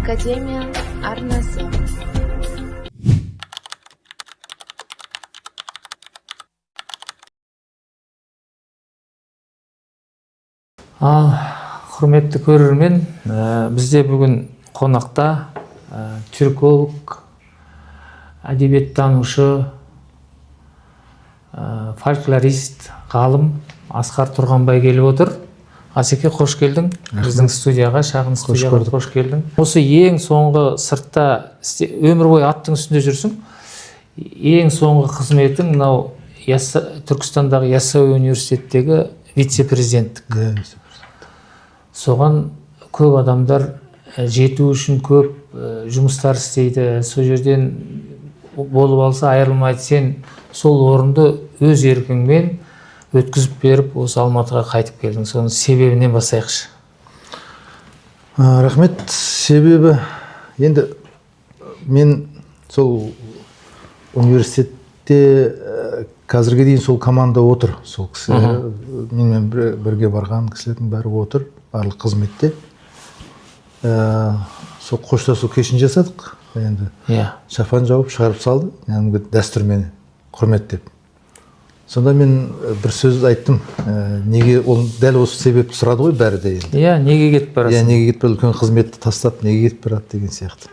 Академия арнасы. Ал, құрметті көрермен, бізде бүгін қонақта түрколог, әдебиеттанушы, фольклорист, ғалым Асқар Тұрғанбай келіп отыр. Асеке, қош келдің біздің студияға, шағын студияға қош келдің. Осы ең соңғы сыртта өмір бойы аттың үстінде жүрсің. Ең соңғы қызметің мынау Түркістандағы Яссауи университеттегі вице-президенттік. Соған көп адамдар жету үшін көп жұмыстар істейді. Сол жерден болып алса айырылмайды. Сен сол орынды өз еркіңмен өткізіп беріп, осы Алматыға қайтып келдің. Соның себебінен бастайықшы. Рахмет. Себебі енді мен сол университетте, қазірге дейін сол команда отыр. Сол кісі менімен бірге барған кісілердің бәрі отыр, барлық қызметте. Сол қоштасу кешін жасадық. Енді шапан жауып шығарып салды, кәдімгі дәстүрмен құрметтеп. Сонда мен бір сөз айттым. Неге ол дәл осы себепті сұрады ғой бәрі де енді. Иә, неге кетіп барасың? Иә, неге кетіп барады, үлкен қызметті тастап неге кетіп барады деген сияқты.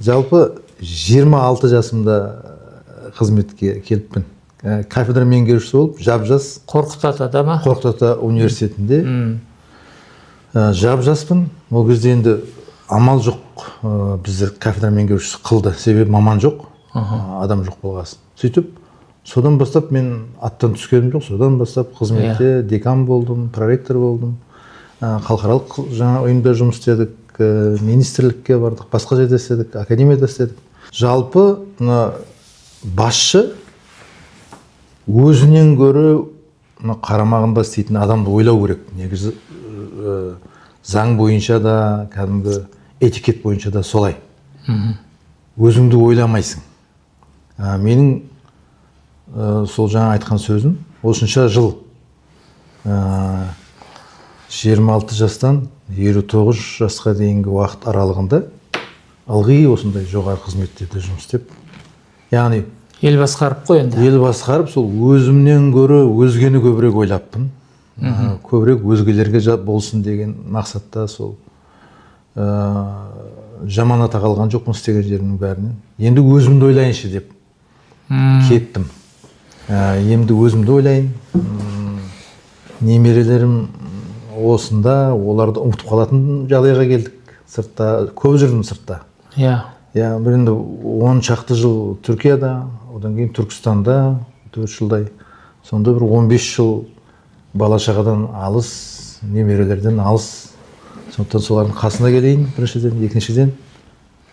Жалпы 26 жасымда қызметке келіппін. Кафедра меңгерушісі болып, жап-жас. Қорқыт атада ма? Қорқыт ата университетінде. Жап-жаспын. Ол кезде енді амал жоқ, бізді кафедра меңгерушісі қылды. Себебі маман жоқ, адам жоқ болғасын. Сөйтіп, содан бастап мен аттан түскенім жоқ. Содан бастап қызметте декан болдым, проректор болдым. Халықаралық жаңа ұйымда жұмыс істедік, министрлікке бардық, басқа жерде істедік, академияда істедік. Жалпы мына басшы өзінен гөрі мына қарамағында істейтін адамды ойлау керек. Негізі заң бойынша да, кәдімгі этикет бойынша да солай. Өзіңді ойламайсың. Менің сол жаңа айтқан сөзім, осынша жыл, 26 жастан 59 жасқа дейінгі уақыт аралығында ылғи осындай жоғары қызметтерде жұмыс істеп, яғни ел басқарып қой енді. Ел басқарып, сол өзімнен гөрі өзгені көбірек ойлаппын. Көбірек өзгелерге болсын деген мақсатта сол жаман атақ алған жоқпын істеген жерімнің бәрінен. Енді өзімді ойлайыншы деп кеттім. Енді өзімді ойлайын. Немерелерім осында, оларды ұмытып қалатын жағдайға келдік. Сыртта, көп жүрдім сыртта. Иә, бір енді 10 шақты жыл Түркияда, одан кейін Түркістанда 4 жылдай. Сонда бір 15 жыл бала шағадан алыс, немерелерден алыс. Сондықтан солардың қасына келейін біріншіден, екіншіден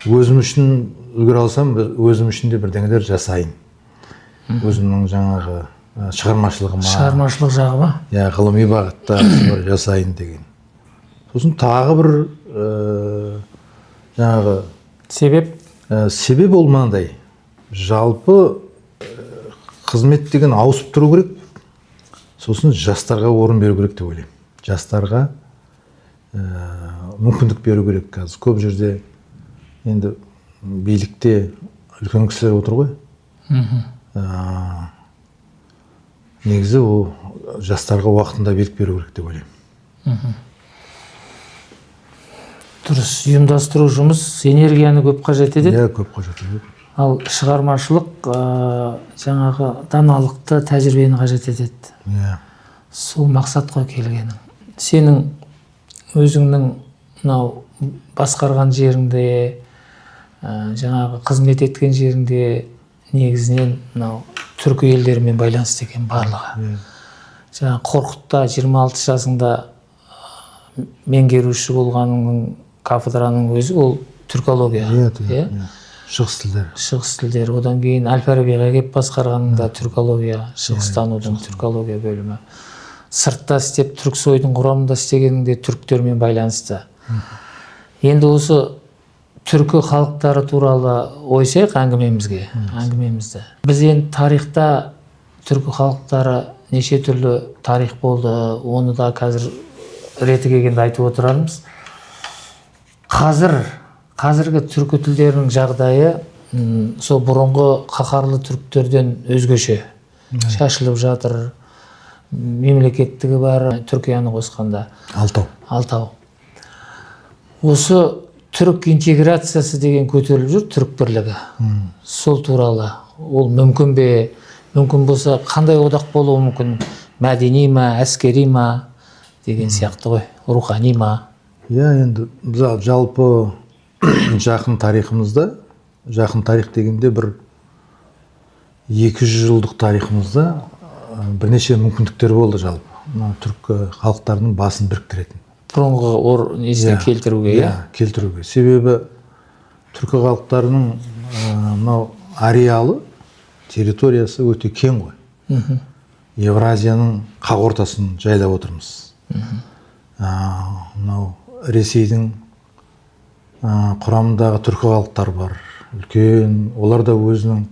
өзім үшін үлгере алсам, өзім үшін де бірдеңелер жасайын. Өзімнің жаңағы шығармашылығыма. Шығармашылық жағы ма? Иә, ғылыми бағытта солар жасайын деген. Сосын тағы бір жаңағы себеп? Себеп ол мынандай. Жалпы қызмет деген ауысып тұру керек. Сосын жастарға орын беру керек деп ойлаймын. Жастарға мүмкіндік беру керек. Қазір көп жерде енді билікте үлкен кісілер отыр ғой. Негізі ол жастарға уақытында билік беру керек деп ойлаймын. Дұрыс, ұйымдастыру жұмыс энергияны көп қажет етеді. Иә, көп қажет етеді. Ал шығармашылық, жаңағы даналықты, тәжірибені қажет етеді. Сол мақсатқа келгенің. Сенің өзіңнің мынау басқарған жеріңде, жаңағы қызмет еткен жеріңде негізінен мынау түркі елдерімен байланысты екен барлығы. Жаңа Қорқытта 26 жасыңда меңгеруші болғаныңның кафедраның өзі ол түркология. Иә, иә? Иә. Шығыс тілдері. Шығыс тілдері. Одан кейін Әл-Фарабиға келіп басқарғанында түркология, шығыстанудың түркология бөлімі. Сыртта істеп, Түрксойдың құрамында істегеніңде түріктермен байланысты. Енді осы түркі халықтары туралы ойсайық әңгімемізді. Біз енді тарихта түркі халықтары неше түрлі тарих болды, оны да қазір реті келгенде айтып отырармыз. Қазіргі түркі тілдерінің жағдайы сол бұрынғы қаһарлы түріктерден өзгеше. Шашылып жатыр, мемлекеттігі бар, Түркияны қосқанда. Алтау. Осы түрік интеграциясы деген көтеріліп жүр, түрік бірлігі. Сол туралы ол мүмкін бе? Мүмкін болса қандай одақ болуы мүмкін? Мәдени ма, әскери ма деген сияқты ғой, рухани ма? Иә, енді жалпы жақын тарихымызда, жақын тарих дегенде бір 200 жылдық тарихымызда бірнеше мүмкіндіктер болды жалпы. Мына түркі халықтарының басын біріктіретін. Бұрынғы несіне келтіруге, иә? Келтіруге. Себебі түркі халықтарының мынау ареалы, территориясы өте кең ғой. Евразияның қақ ортасын жайлап отырмыз. Мынау Ресейдің құрамындағы түркі халықтар бар. Үлкен, олар да өзінің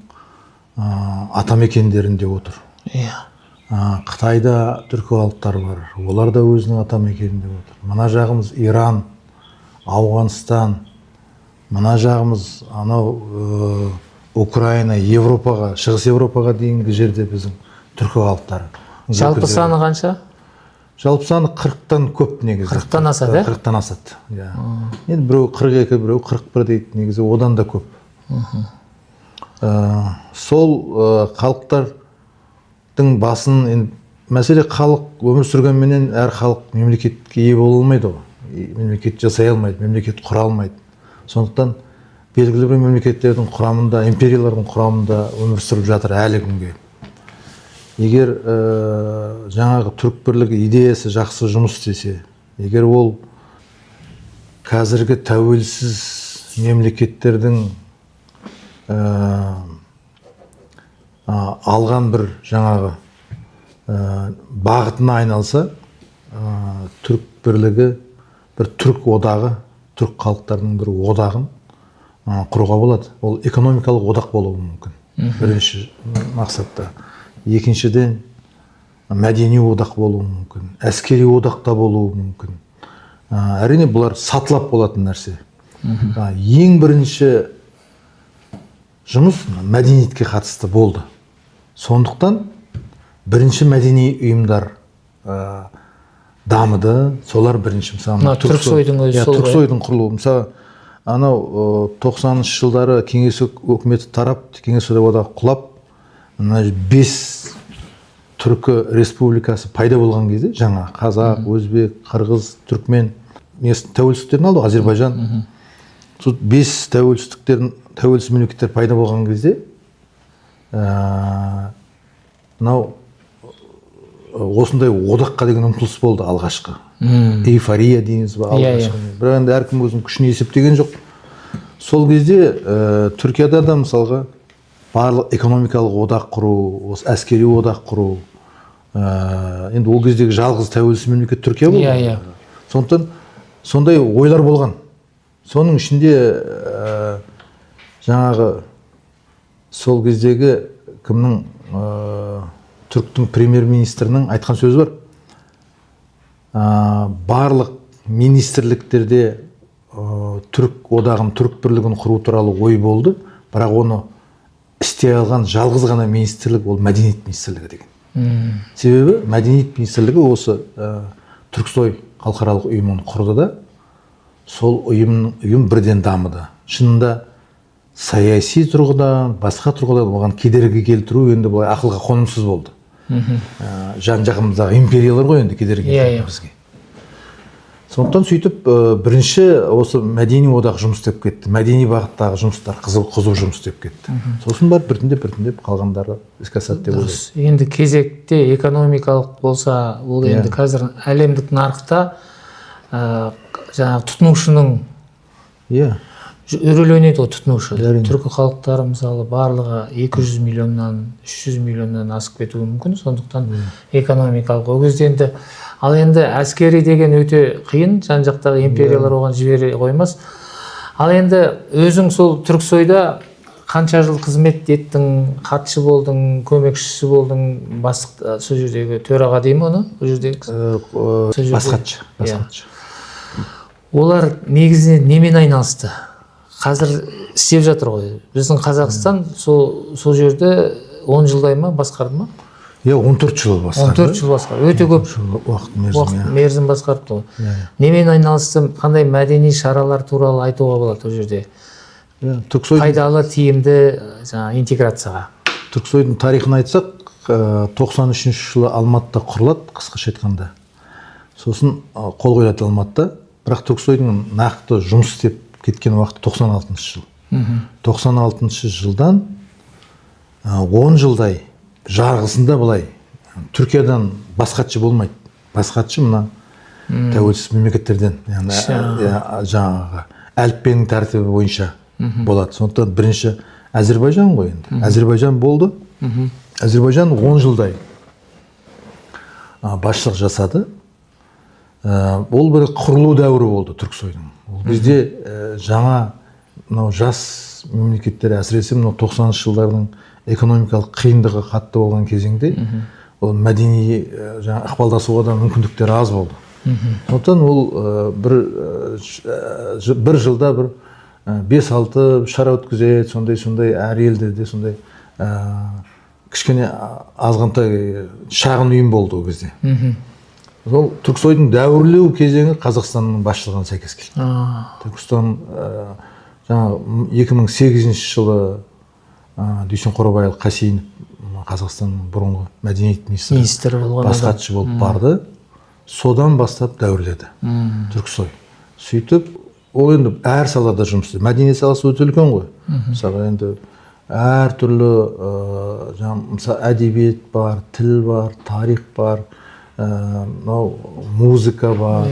атамекендерінде отыр. Қытайда түркі халықтары бар, олар да өзінің атамекенінде отыр. Мына жағымыз Иран, Ауғанстан, мына жағымыз анау Украина, Европаға, Шығыс Европаға дейінгі жерде біздің түркі халықтары. Жалпы саны қанша? Жалпы саны 40-тан көп негізі. 40-тан асады, ә? 40-тан асады. Иә. Енді біреу 42, біреу 41 дейді, негізі одан да көп. Сол халықтардың басын, енді мәселе халық өмір сүргенменен әр халық мемлекетке ие бола алмайды ғой. Мемлекет жасай алмайды, мемлекет құра алмайды. Сондықтан белгілі бір мемлекеттердің құрамында, империялардың құрамында өмір сүріп жатыр әлі күнге. Егер жаңағы түрік бірлігі идеясы жақсы жұмыс істесе, егер ол қазіргі тәуелсіз мемлекеттердің алған бір жаңағы бағытына айналса, түрік бірлігі бір түрік одағы, түрік халықтарының бір одағын құруға болады. Ол экономикалық одақ болуы мүмкін. Бірінші мақсатта. Екіншіден, мәдени одақ болуы мүмкін, әскери одақ та болуы мүмкін. Әрине, бұлар сатылап болатын нәрсе. Ең бірінші жұмыс мәдениетке қатысты болды. Сондықтан бірінші мәдени ұйымдар дамыды. Солар бірінші, мысалы, Түрксойдың өзі сол. Түрксойдың құрылуы. Мысалы, анау 90-шы жылдары Кеңес өкіметі тарап, Кеңес одағы құлап, мына 5 түркі республикасы пайда болған кезде, жаңа қазақ, өзбек, қырғыз, түркмен тәуелсіздіктерін алды, Азербайжан. Сол 5 тәуелсіз мемлекеттер пайда болған кезде, мынау осындай одаққа деген ұмтылыс болды алғашқы. Эйфория дейміз ба, алғашқы. Бірақ енді әркім өзінің күшін есептеген жоқ. Сол кезде Түркияда да мысалға барлық экономикалық одақ құру, осы әскери одақ құру, енді ол кездегі жалғыз тәуелсіз мемлекет Түркия болды. Сондықтан сондай ойлар болған. Соның ішінде жаңағы сол кездегі кімнің, түріктің премьер-министрінің айтқан сөзі бар. Барлық министрліктерде түрік одағын, түрік бірлігін құру туралы ой болды, бірақ оны істей алған жалғыз ғана министрлік ол мәдениет министрлігі деген. Себебі мәдениет министрлігі осы Түрксой халықаралық ұйымын құрды да, сол ұйым бірден дамыды. Шынында саяси тұрғыдан, басқа тұрғыдан оған кедергі келтіру енді былай ақылға қонымсыз болды. Жан-жағымыздағы империялар ғой енді кедергі келтірді бізге. Сондықтан сөйтіп бірінші осы мәдени одақ жұмыс істеп кетті. Мәдени бағыттағы жұмыстар қызу жұмыс істеп кетті. Сосын барып біртіндеп қалғандары іске асады деп ойлаймын. Енді кезекте экономикалық болса, ол енді қазір әлемдік нарықта жаңағы тұтынушының үрейленеді ғой тұтынушы. Түркі халықтары мысалы барлығы 200 миллионнан 300 миллионнан асып кетуі мүмкін. Сондықтан экономикалық ол кезде енді, ал енді әскери деген өте қиын, жан жақтағы империялар оған жібере қоймас. Ал енді өзің сол Түрксойда қанша жыл қызмет еттің, хатшы болдың, көмекшісі болдың, бастық, сол жердегі төраға деймін оны, ол жердегі бас хатшы. Олар негізінен немен айналысты? Қазір істеп жатыр ғой. Біздің Қазақстан сол жерде 10 жылдай ма басқарды ма? Иә, 14 жыл басқарды. 14 жыл басқарды. Өте көп уақыт мерзім, мерзім басқарыпты ғой. Немен айналысты, қандай мәдени шаралар туралы айтуға болады ол жерде? Пайдалы, тиімді жаңа интеграцияға. Түрксойдың тарихын айтсақ, 93 жылы Алматыда құрылады, қысқаша айтқанда. Сосын қол қойылады Алматыда. Бірақ Түрксойдың нақты жұмыс істеп кеткен уақыты 96 жыл. 96 жылдан 10 жылдай жарғысында былай Түркиядан бас хатшы болмайды. Бас хатшы мына тәуелсіз мемлекеттерден, яғни жаңағы әліппенің тәртібі бойынша болады. Сондықтан бірінші Әзербайжан ғой енді. Әзербайжан болды. Әзербайжан 10 жылдай басшылық жасады. Ол бір құрылу дәуірі болды Түрксойдың. Ол кезде жаңа мынау жас мемлекеттер, әсіресе мынау 90-шы жылдардың экономикалық қиындығы қатты болған кезеңде ол мәдени жаңа ықпалдасуға да мүмкіндіктер аз болды. Сондықтан ол бір жылда бір 5-6 шара өткізеді, сондай әр елдерде сондай кішкене азғантай шағын ұйым болды ол кезде. Ол Түрксойдың дәуірлеу кезеңі Қазақстанның басшылығына сәйкес келді. Түркістан жаңа 2008 жылы Дүйсен Қорабайұлы Қасейінов Қазақстанның бұрынғы мәдениет министрі болған, бас хатшы болып барды. Содан бастап дәуірледі Түрксой. Сөйтіп ол енді әр салада жұмыс істеді. Мәдениет саласы өте үлкен ғой. Мысалға енді әртүрлі жаңа мысалы әдебиет бар, тіл бар, тарих бар, мынау музыка бар,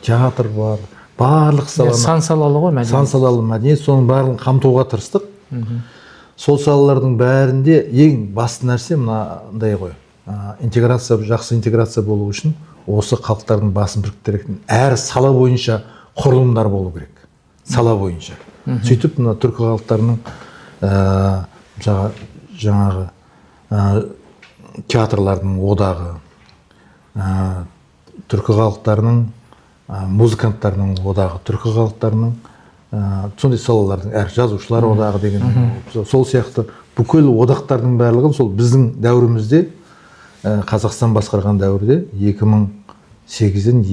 театр бар, барлық саланы, сан салалы ғой мәдениет. Сан салалы мәдениет, соның барлығын қамтуға тырыстық. Сол салалардың бәрінде ең басты нәрсе мынандай ғой. Интеграция, жақсы интеграция болу үшін осы халықтардың басын біріктіретін әр сала бойынша құрылымдар болу керек. Сала бойынша. Сөйтіп мына түркі халықтарының жаңағы театрлардың одағы, түркі халықтарының музыканттарының одағы, түркі халықтарының сондай салалардың әр жазушылар одағы деген сол сияқты бүкіл одақтардың барлығын сол біздің дәуірімізде, Қазақстан басқарған дәуірде 2008-ден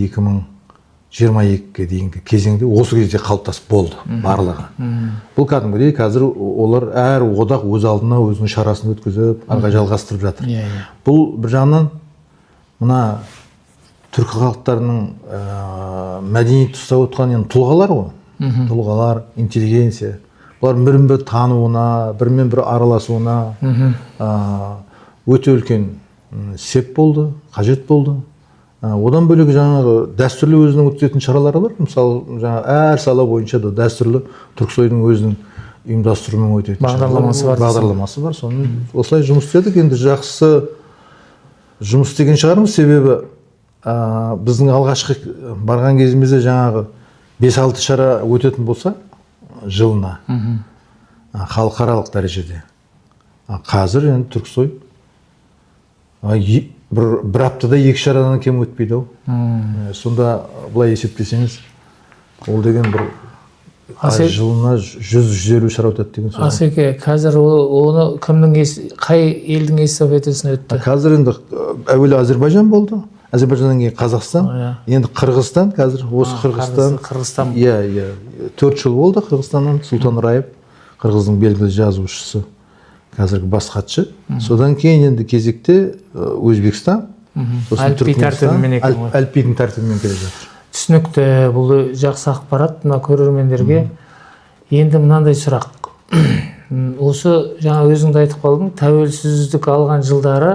2022-ге дейінгі кезеңде осы кезде қалыптасып болды барлығы. Бұл кәдімгідей қазір олар әр одақ өз алдына өзінің шарасын өткізіп, арға жалғастырып жатыр. Бұл бір жағынан мына түркі халықтарының мәдениет ұстап отқан енді тұлғалар ғой. Тұлғалар, интеллигенция. Бұлар бірін бірі тануына, бірімен бірі араласуына өте үлкен сеп болды, қажет болды. Одан бөлек жаңағы дәстүрлі өзінің өткізетін шаралары бар. Мысалы, жаңа әр сала бойынша да дәстүрлі Түрксойдың өзінің ұйымдастыруымен өтетін бағдарламасы бар. Бағдарламасы бар. Соны осылай жұмыс істедік. Енді жақсы жұмыс істеген шығармыз, себебі біздің алғашқы барған кезімізде жаңағы 5-6 шара өтетін болса жылына халықаралық дәрежеде. Қазір енді Түрксой бір аптада 2 шарадан кем өтпейді ау. Сонда былай есептесеңіз, ол деген бір жылына 100-150 шара өтеді деген сөз. Асеке, қазір оны кімнің, қай елдің эстафетасына өтті? Қазір енді әуелі Әзербайжан болды. Әзербайжаннан кейін Қазақстан, енді Қырғызстан, қазір осы Қырғызстан. Қырғызстан. Иә, 4 жыл болды Қырғызстаннан. Сұлтан Раев, Қырғыздың белгілі жазушысы, қазіргі бас хатшы. Содан кейін енді кезекте Өзбекстан, сосын Түркменстан, әліпбидің тәртібімен келе жатыр. Түсінікті, бұл жақсы ақпарат мына көрермендерге. Енді мынандай сұрақ. Осы жаңа өзің де айтып қалдың, тәуелсіздік алған жылдары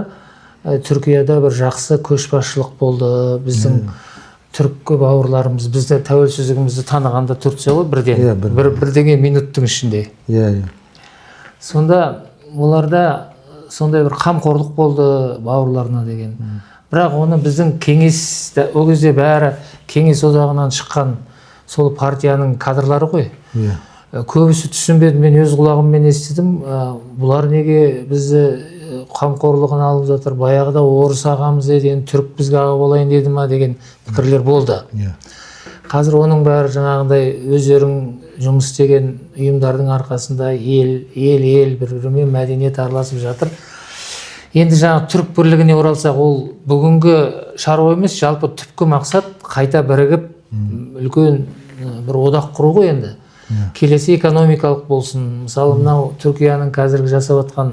Түркияда бір жақсы көшбасшылық болды. Біздің түркі бауырларымыз бізді тәуелсіздігімізді танығанда Түркия ғой бірден. Бірдеңе минуттың ішінде. Сонда оларда сондай бір қамқорлық болды бауырларына деген. Бірақ оны біздің кеңес, ол кезде бәрі кеңес одағынан шыққан сол партияның кадрлары ғой. Көбісі түсінбеді, мен өз құлағыммен естідім. Бұлар неге бізді қамқорлығын алып жатыр, баяғыда орыс ағамыз еді, енді түрік бізге аға болайын деді ма деген пікірлер болды. Қазір оның бәрі жаңағындай өздерің жұмыс істеген ұйымдардың арқасында ел бір-бірімен мәдениет араласып жатыр. Енді жаңа түрік бірлігіне оралсақ, ол бүгінгі шаруа емес, жалпы түпкі мақсат қайта бірігіп үлкен бір одақ құру ғой енді. Келесі экономикалық болсын. Мысалы, мынау Түркияның қазіргі жасап жатқан,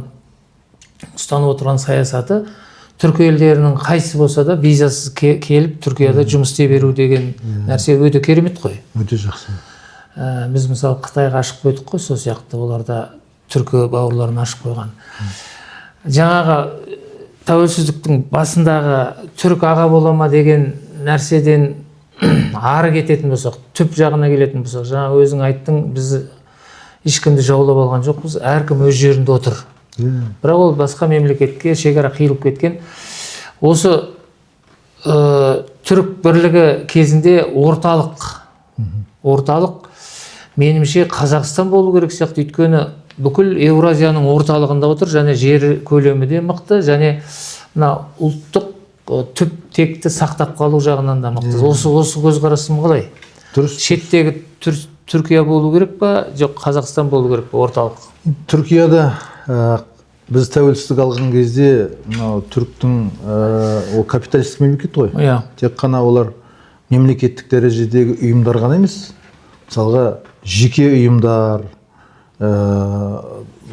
ұстанып отырған саясаты түркі елдерінің қайсысы болса да визасыз келіп Түркияда жұмыс істей беру деген нәрсе өте керемет қой. Өте жақсы. Біз мысалы Қытайға ашып қойдық қой, сол сияқты олар да түркі бауырларын ашып қойған. Жаңағы тәуелсіздіктің басындағы түрік аға бола ма деген нәрседен ары кететін болсақ, түп жағына келетін болсақ, жаңа өзің айттың, біз ешкімді жаулап алған жоқпыз, әркім өз жерінде отыр. Бірақ ол басқа мемлекетке шекара қиылып кеткен. Осы түрік бірлігі кезінде орталық меніңше Қазақстан болу керек сияқты, өйткені бүкіл Еуразияның орталығында отыр және жер көлемі де мықты, және мына ұлттық түп текті сақтап қалу жағынан да мықты. Осы көзқарасым қалай? Дұрыс. Шеттегі Түркия болу керек па, жоқ Қазақстан болу керек па орталық? Түркияда біз тәуелсіздік алған кезде мынау түріктің ол капиталистік мемлекет қой. Иә. Тек қана олар мемлекеттік дәрежедегі ұйымдар ғана емес, мысалға жеке ұйымдар,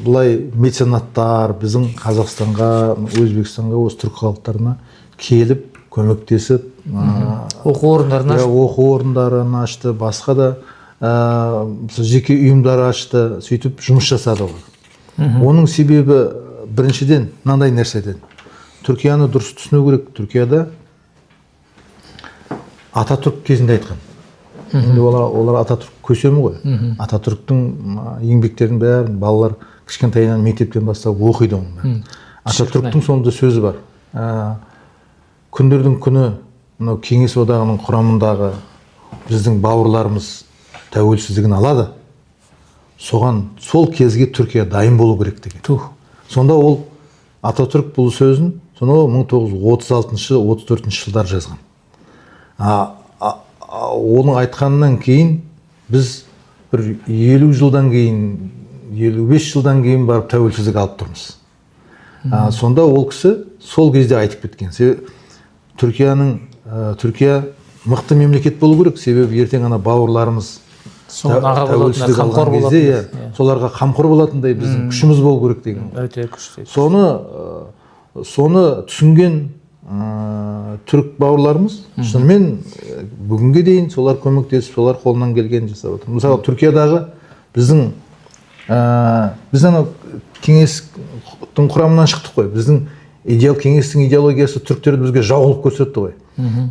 былай меценаттар біздің Қазақстанға, Өзбекстанға, осы түрік халықтарына келіп көмектесіп, оқу орындарын ашты. Оқу орындарын ашты, басқа да жеке ұйымдар ашты, сөйтіп жұмыс жасады олар. Оның себебі біріншіден мынандай нәрседен. Түркияны дұрыс түсіну керек. Түркияда Ататүрк кезінде айтқан. Енді олар Ататүрк көсемі ғой. Ататүрктің еңбектерінің бәрін балалар кішкентайынан мектептен бастап оқиды оның бәрін. Ататүрктің сонда сөзі бар. Күндердің күні мынау Кеңес Одағының құрамындағы біздің бауырларымыз тәуелсіздігін алады. Соған сол кезге Түркия дайын болу керек деген. Тух. Сонда ол Ататүрк бұл сөзін сонау 1936-34 жылдар жазған. Оның айтқанынан кейін біз бір 50 жылдан кейін, 55 жылдан кейін барып тәуелсіздік алып тұрмыз. Сонда ол кісі сол кезде айтып кеткен. Себебі Түркия мықты мемлекет болу керек, себебі ертең ана бауырларымыз тәуелсіздік алған кезде соларға қамқор болатындай біздің күшіміз болу керек деген. Өте күшті. Соны түсінген түрік бауырларымыз шынымен бүгінге дейін солар көмектесіп, солар қолынан келгенін жасап отыр. Мысалы, Түркиядағы біздің біз анау кеңестің құрамынан шықтық қой. Біздің кеңестің идеологиясы түріктерді бізге жау қылып көрсетті ғой.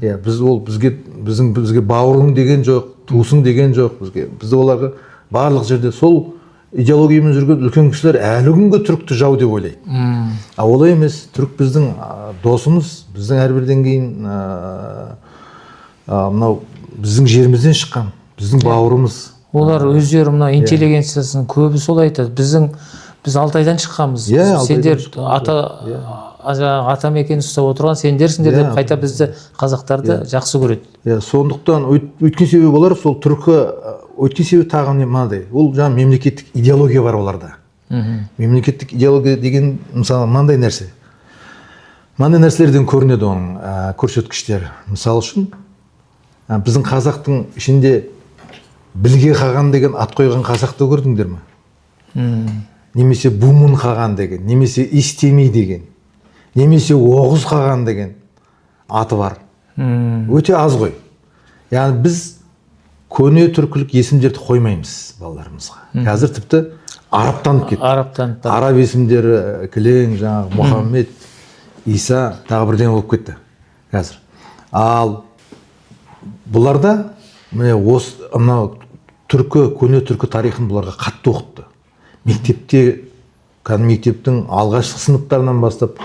Иә, біз ол бізге біздің бізге бауырың деген жоқ, туысың деген жоқ бізге. Бізді оларға барлық жерде сол идеологиямен жүрген үлкен кісілер әлі күнге түрікті жау деп ойлайды. А олай емес, түрік біздің досымыз, біздің әрбірден кейін мынау біздің жерімізден шыққан, біздің бауырымыз. Олар өздері мына интеллигенциясының көбі солай айтады. Біз Алтайдан шыққанбыз. Сендер ата мекен ұстап отырған сендерсіңдер деп қайта бізді қазақтарды жақсы көреді. Иә, сондықтан өткен себебі олар сол түркі, өткен себебі тағы не мынандай. Ол жаңа мемлекеттік идеология бар оларда. Мемлекеттік идеология деген мысалы мынандай нәрсе. Мынандай нәрселерден көрінеді оның көрсеткіштері. Мысалы үшін біздің қазақтың ішінде Білге қаған деген ат қойған қазақты көрдіңдер ме? Немесе Бумын қаған деген, немесе Истеми деген, немесе Оғыз қаған деген аты бар. Өте аз ғой. Яғни біз көне түркілік есімдерді қоймаймыз балаларымызға. Қазір тіпті арабтанып кетті. Арабтанып. Араб есімдері кілең, жаңағы Мұхаммед, Иса тағы бірдеңе болып кетті қазір. Ал бұларда міне осы мынау түркі, көне түркі тарихын бұларға қатты оқытты. Мектепте, кәдімгі мектептің алғашқы сыныптарынан бастап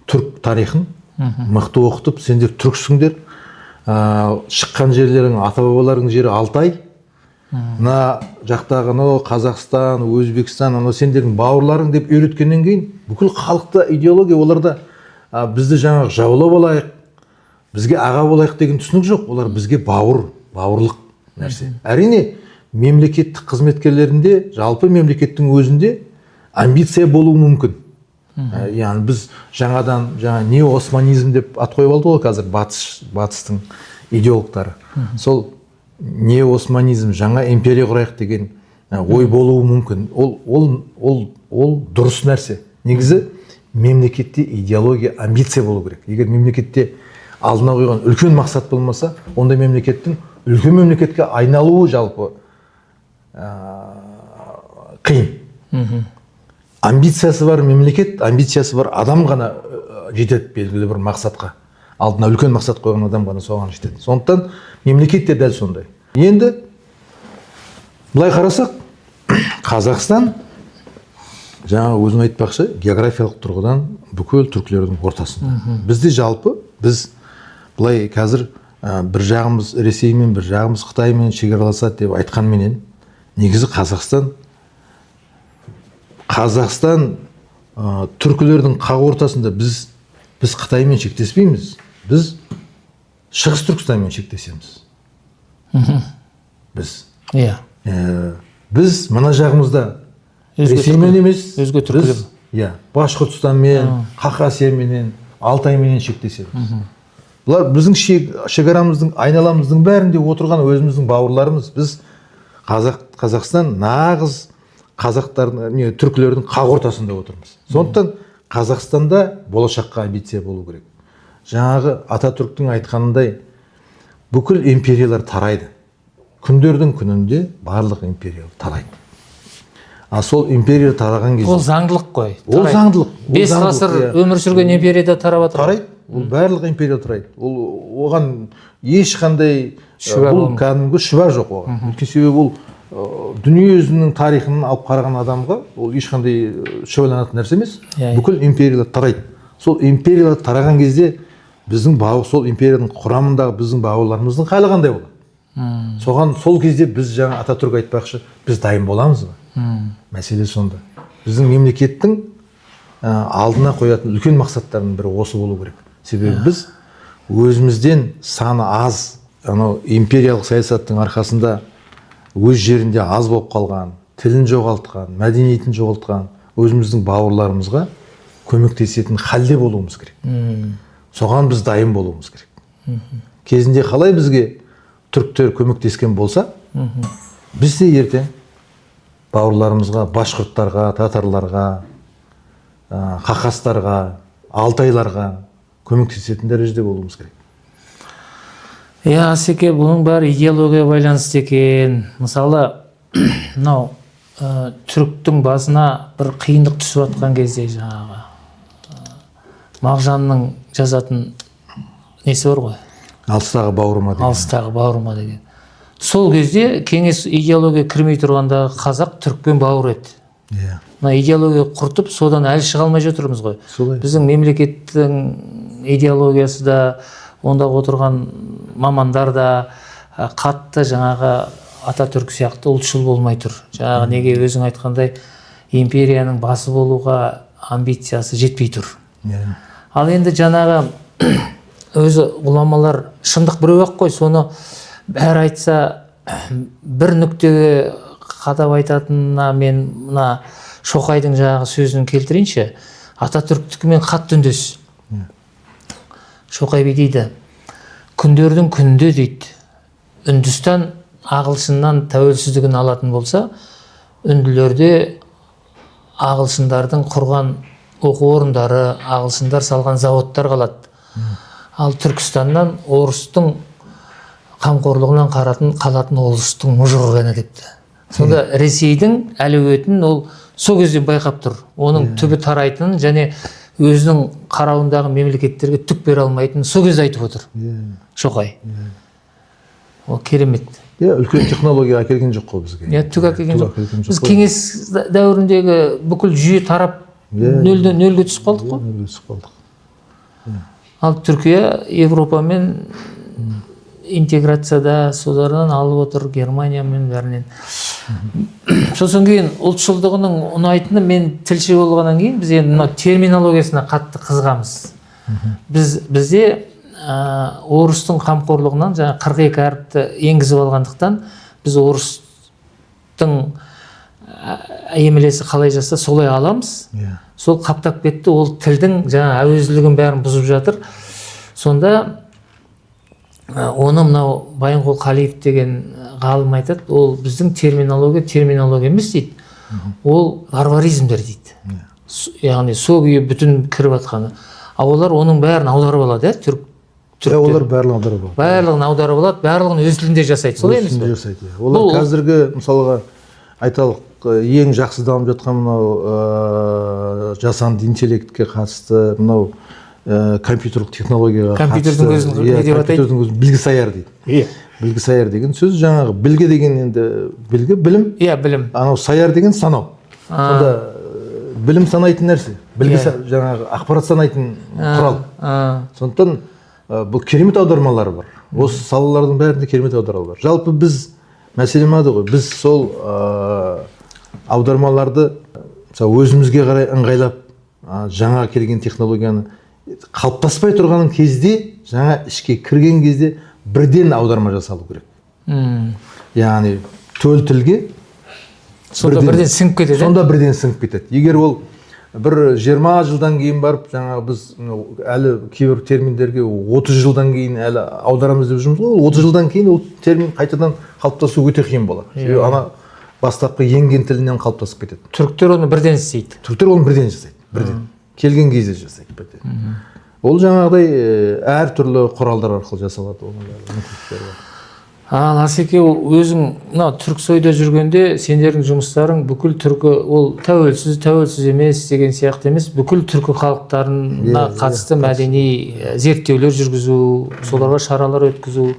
түрк тарихын мықты оқытып, сендер түрксіңдер, шыққан жерлерің, ата-бабаларың жері Алтай, мына жақтағы анау Қазақстан, Өзбекстан, анау сендердің бауырларың деп үйреткеннен кейін бүкіл халықта идеология оларда бізді жаңағы жаулап алайық, бізге аға болайық деген түсінік жоқ. Олар бізге бауыр, бауырлық. нәрсе. Әрине, мемлекеттік қызметкерлерінде, жалпы мемлекеттің өзінде амбиция болуы мүмкін. Яғни біз жаңадан жаңа неоосманизм деп ат қойып алды ғой қазір батыстың идеологтары. Сол неоосманизм, жаңа империя құрайық деген ой болуы мүмкін. Ол дұрыс нәрсе. Негізі мемлекетте идеология, амбиция болу керек. Егер мемлекетте алдына қойған үлкен мақсат болмаса, онда мемлекеттің үлкен мемлекетке айналуы жалпы қиын. Амбициясы бар мемлекет, амбициясы бар адам ғана жетеді белгілі бір мақсатқа. Алдына үлкен мақсат қойған адам ғана соған жетеді. Сондықтан мемлекет те дәл сондай. Енді былай қарасақ, Қазақстан, жаңа өзің айтпақшы, географиялық тұрғыдан бүкіл түркілердің ортасында. Бізде жалпы біз былай қазір бір жағымыз Ресеймен, бір жағымыз Қытаймен шекараласады деп айтқанменен, негізі Қазақстан түркілердің қақ ортасында. Біз Қытаймен шектеспейміз, біз Шығыс Түркістанмен шектесеміз. Біз біз мына жағымызда Ресеймен емес, өзге түркілер. Біз, иә, Башқұртстанмен, Хақасияменен, Алтайменен шектесеміз. Бұлар біздің шекарамыздың, айналамыздың бәрінде отырған өзіміздің бауырларымыз. Біз Қазақстан нағыз қазақтардың, не, түркілердің қақ ортасында отырмыз. Сондықтан Қазақстанда болашаққа амбиция болу керек. Жаңағы Ататүріктің айтқанындай, бүкіл империялар тарайды. Күндердің күнінде барлық империя тарайды. А сол империя тараған кезде Ол заңдылық қой. Ол Тарайды. заңдылық, ол 5 заңдылық, ғасыр иә. өмір сүрген империя да тарап жатыр. Тарайды. Ол барлық империя тарайды. Ол оған ешқандай Шүбә бұл болмайды. кәдімгі шүбә жоқ оған. Өйткені себебі ол дүниежүзінің тарихын алып қараған адамға ол ешқандай шүбәланатын нәрсе емес. Иә, иә. Бүкіл империялар тарайды. Сол империялар тараған кезде біздің сол империяның құрамындағы біздің бауырларымыздың халі қандай болады? Соған сол кезде біз, жаңа Ататүрік айтпақшы, біз дайын боламыз ба? Мәселе сонда. Біздің мемлекеттің алдына қоятын үлкен мақсаттарының бірі осы болу керек. Себебі біз өзімізден саны аз, анау империялық саясаттың арқасында өз жерінде аз болып қалған, тілін жоғалтқан, мәдениетін жоғалтқан өзіміздің бауырларымызға көмектесетін халде болуымыз керек. Соған біз дайын болуымыз керек. Кезінде қалай бізге түріктер көмектескен болса, біз де ертең бауырларымызға, башқұрттарға, татарларға, қақастарға, алтайларға көмектесетін дәрежеде болуымыз керек. Иә, Асеке, бұның бәрі идеологияға байланысты екен. Мысалы, мынау түріктің басына бір қиындық түсіп жатқан кезде жаңағы Мағжанның жазатын несі бар ғой? Алыстағы бауырыма деген. Алыстағы бауырыма деген. Сол кезде кеңес идеология кірмей тұрғанда қазақ түрікпен бауыр еді. Мына идеология құртып, содан әлі шыға алмай жатырмыз ғой. Солай. Біздің мемлекеттің идеологиясы да, онда отырған мамандар да қатты жаңағы Ататүрік сияқты ұлтшыл болмай тұр. Жаңағы неге өзің айтқандай, империяның басы болуға амбициясы жетпей тұр. Ал енді жаңағы өзі ғұламалар, шындық біреу ақ қой, соны бәрі айтса, бір нүктеге қадап айтатынына мен мына Шоқайдың жаңағы сөзін келтірейінші. Ататүріктікімен қатты үндес. Шоқай бүй дейді, күндердің күнінде дейді, Үндістан ағылшыннан тәуелсіздігін алатын болса, үнділерде ағылшындардың құрған оқу орындары, ағылшындар салған заводтар қалады. Ал Түркістаннан орыстың қамқорлығынан қалатын орыстың мұжығы ғана депті. Сонда Ресейдің әлеуетін ол сол кезде байқап тұр. Оның түбі тарайтынын және өзінің қарауындағы мемлекеттерге түк бере алмайтынын сол кезде айтып отыр. Шоқай. Ол керемет. Иә, үлкен технология әкелген жоқ қой бізге. Иә, түк әкелген Түк жоқ. әкелген жоқ Біз қой. кеңес дәуіріндегі бүкіл жүйе тарап, нөлден нөлге түсіп қалдық қой. Нөлге түсіп қалдық. Ал Түркия Европамен интеграцияда, солардан алып отыр, Германиямен, бәрінен. Сосын кейін ұлтшылдығының ұнайтыны, мен тілші болғаннан кейін біз енді мына терминологиясына қатты қызығамыз. Бізде орыстың қамқорлығынан жаңа 42 әріпті енгізіп алғандықтан біз орыстың емлесі қалай жазса солай аламыз. Иә. Сол қаптап кетті, ол тілдің жаңа әуезділігін бәрін бұзып жатыр. Сонда оны мынау Байынқол Қалиев деген ғалым айтады, ол біздің терминология емес дейді. Ол варваризмдер дейді. Яғни сол күйі бүтін кіріп жатқаны. А олар оның бәрін аударып алады, түрік. Олар барлығын аударып алады. Барлығын аударып алады, барлығын өз тілінде жасайды. Солай емес пе? Жасайды. Олар қазіргі, мысалға, айталық, ең жақсы дамып жатқан мынау жасанды интеллектке қатысты, мынау компьютерлік технологияға қатысты. Компьютердің өзін не деп атайды? Компьютердің өзін білгісаяр дейді. Иә. Білгісаяр деген сөз жаңағы білгі деген енді білгі, білім. Иә, білім. Анау саяр деген санау. Сонда білім санайтын нәрсе, білгі жаңағы ақпарат санайтын құрал. Сондықтан бұл керемет аудармалар бар. Осы салалардың бәрінде керемет аудармалар бар. Жалпы біз мәселе мынада ғой, біз сол аудармаларды мысалы өзімізге қарай ыңғайлап, жаңа келген технологияны қалыптаспай тұрған кезде, жаңа ішке кірген кезде бірден аударма жасалу керек. Яғни төл тілге сонда бірден сіңіп кетеді. Сонда бірден сіңіп кетеді. Егер ол бір 20 жылдан кейін барып, жаңағы біз әлі кейбір терминдерге 30 жылдан кейін әлі аударамыз деп жүрміз ғой, ол 30 жылдан кейін ол термин қайтадан қалыптасу өте қиын болады. Себебі ана бастапқы енген тілінен қалыптасып кетеді. Түріктер оны бірден істейді. Түріктер оны бірден жасайды, бірден. Келген кезде жасайды бірден. Ол жаңағыдай әртүрлі құралдар арқылы жасалады, оның барлығы мүмкіндіктері бар. Ал Асеке, өзің мына Түрксойда жүргенде сендердің жұмыстарың бүкіл түркі, ол тәуелсіз, тәуелсіз емес деген сияқты емес, бүкіл түркі халықтарына қатысты мәдени зерттеулер жүргізу, соларға шаралар өткізу,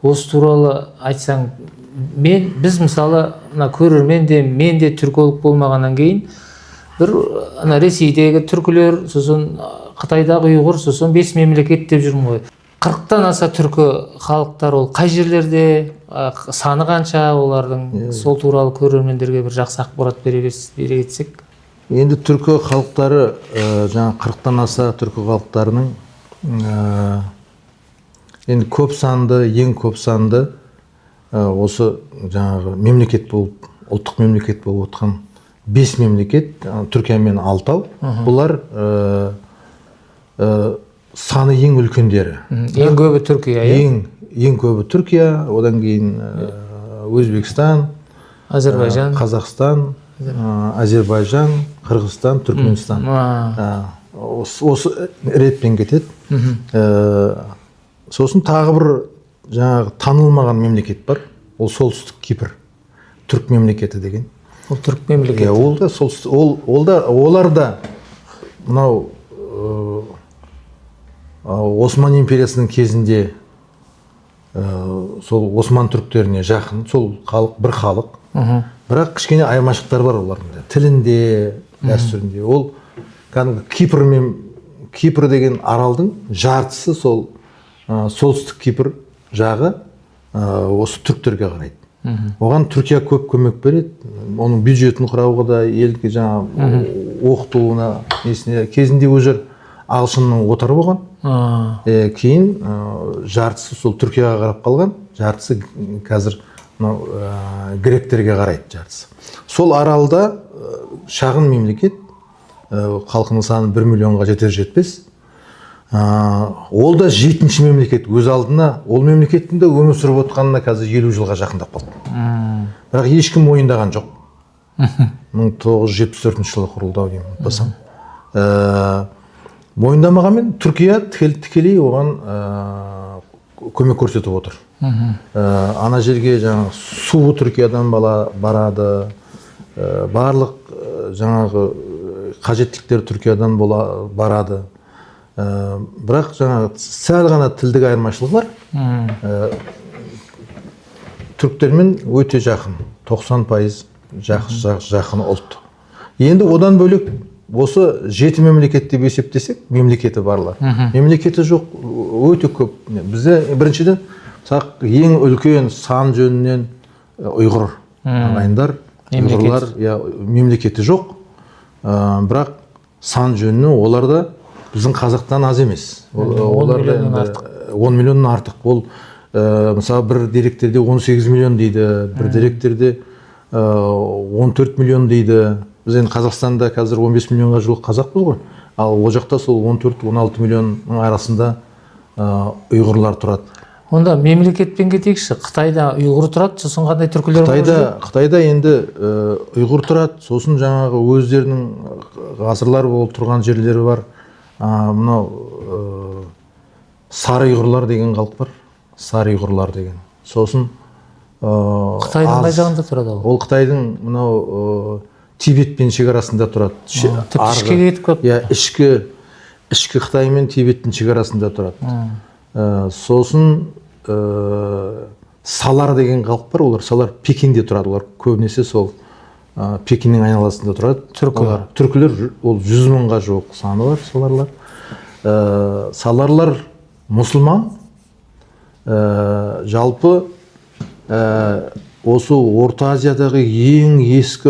осы туралы айтсаң, біз мысалы мына көрермен де, мен де түрколог болмағаннан кейін бір ана Ресейдегі түркілер, сосын Қытайдағы ұйғыр, сосын 5 мемлекет деп жүрмін ғой. 40-тан аса түркі халықтар ол қай жерлерде, саны қанша олардың, сол туралы көрермендерге бір жақсы ақпарат бере кетсек. Енді түркі халықтары, жаңа 40-тан аса түркі халықтарының енді көп санды, ең көп санды осы жаңағы мемлекет болып, ұлттық мемлекет болып отқан 5 мемлекет, Түркия мен Алтау, бұлар саны ең үлкендері. Ең көбі Түркия, ең көбі Түркия, одан кейін Өзбекстан, Әзербайжан, Қазақстан, Әзербайжан, Қырғызстан, Түркменстан. Осы ретпен кетеді. Сосын тағы бір жаңағы танылмаған мемлекет бар. Ол Солтүстік Кипр, түрік мемлекеті деген. Ол түрік мемлекеті. Ол да солтүстік, ол да, олар да мынау Осман империясының кезінде сол Осман түріктеріне жақын, сол халық, бір халық. Бірақ кішкене айырмашылықтар бар олардың тілінде, дәстүрінде. Ол кәдімгі Кипр мен Кипр деген аралдың жартысы сол солтүстік Кипр жағы осы түріктерге қарайды. Оған Түркия көп көмек береді, оның бюджетін құрауға да, елге жаңа оқытуына, несіне. Кезінде уже ағылшынның отары болған. Кейін жартысы сол Түркияға қарап қалған, жартысы қазір мынау гректерге қарайды жартысы. Сол аралда шағын мемлекет, халқының саны 1 миллионға жетер жетпес. Ол да 7-ші мемлекет өз алдына, ол мемлекеттің де өмір сүріп отқанына қазір 50 жылға жақындап қалды. Бірақ ешкім мойындаған жоқ. 1974 жылы құрылды ау деймін, ұмытпасам. Мойындамағанмен Түркия тікелей оған көмек көрсетіп отыр. Ана жерге жаңағы суы Түркиядан барады, барлық жаңағы қажеттіліктер Түркиядан барады. Бірақ жаңағы сәл ғана тілдік айырмашылық бар. Түріктермен өте жақын, 90% жақын ұлт. Енді одан бөлек осы 7 мемлекет деп есептесек, мемлекеті барлар. Мемлекеті жоқ өте көп. Бізде біріншіден ең үлкен сан жөнінен ұйғыр ағайындар, ұйғырлар, мемлекеті жоқ. Бірақ сан жөнінен олар да біздің қазақтан аз емес. Олар да 10 миллионнан артық. Ол мысалы бір деректерде 18 миллион дейді, бір деректерде 14 миллион дейді. Біз енді Қазақстанда қазір 15 миллионға жуық қазақпыз ғой. Ал ол жақта сол 14-16 миллионның арасында ұйғырлар тұрады. Онда мемлекетпен кетейікші. Қытайда ұйғыр тұрады, сосын қандай түркілер бар? Қытайда енді ұйғыр тұрады, сосын жаңағы өздерінің ғасырлар болып тұрған жерлері бар. Мынау сары ұйғырлар деген халық бар. Сары ұйғырлар деген. Сосын Қытайдың қай жағында тұрады ол? Ол Қытайдың мынау Тибетпен шекарасында тұрады. Тіпті ішке кетіп қалды. Иә, ішкі Қытай мен Тибеттің шекарасында тұрады. Сосын Салар деген халық бар, олар Салар Пекинде тұрады, олар көбінесе сол Пекиннің айналасында тұрады. Түркілер. Түркілер ол 100 мыңға жуық саны бар саларлар. Саларлар мұсылман. Жалпы осы Орта Азиядағы ең ескі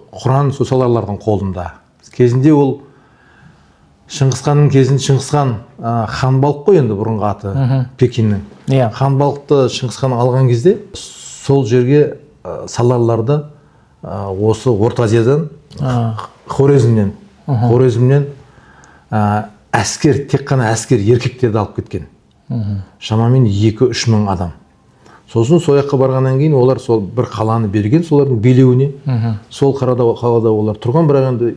Құран сол саларлардың қолында. Кезінде ол Шыңғысханның кезінде Шыңғысхан ханбалық қой енді бұрынғы аты Пекиннің. Ханбалықты Шыңғысхан алған кезде сол жерге саларларды осы Орта Азиядан, Хорезмнен әскер, тек қана әскер еркектерді алып кеткен. Шамамен 2-3 мың адам. Сосын сол жаққа барғаннан кейін олар сол бір қаланы берген солардың билеуіне. Сол қалада олар тұрған, бірақ енді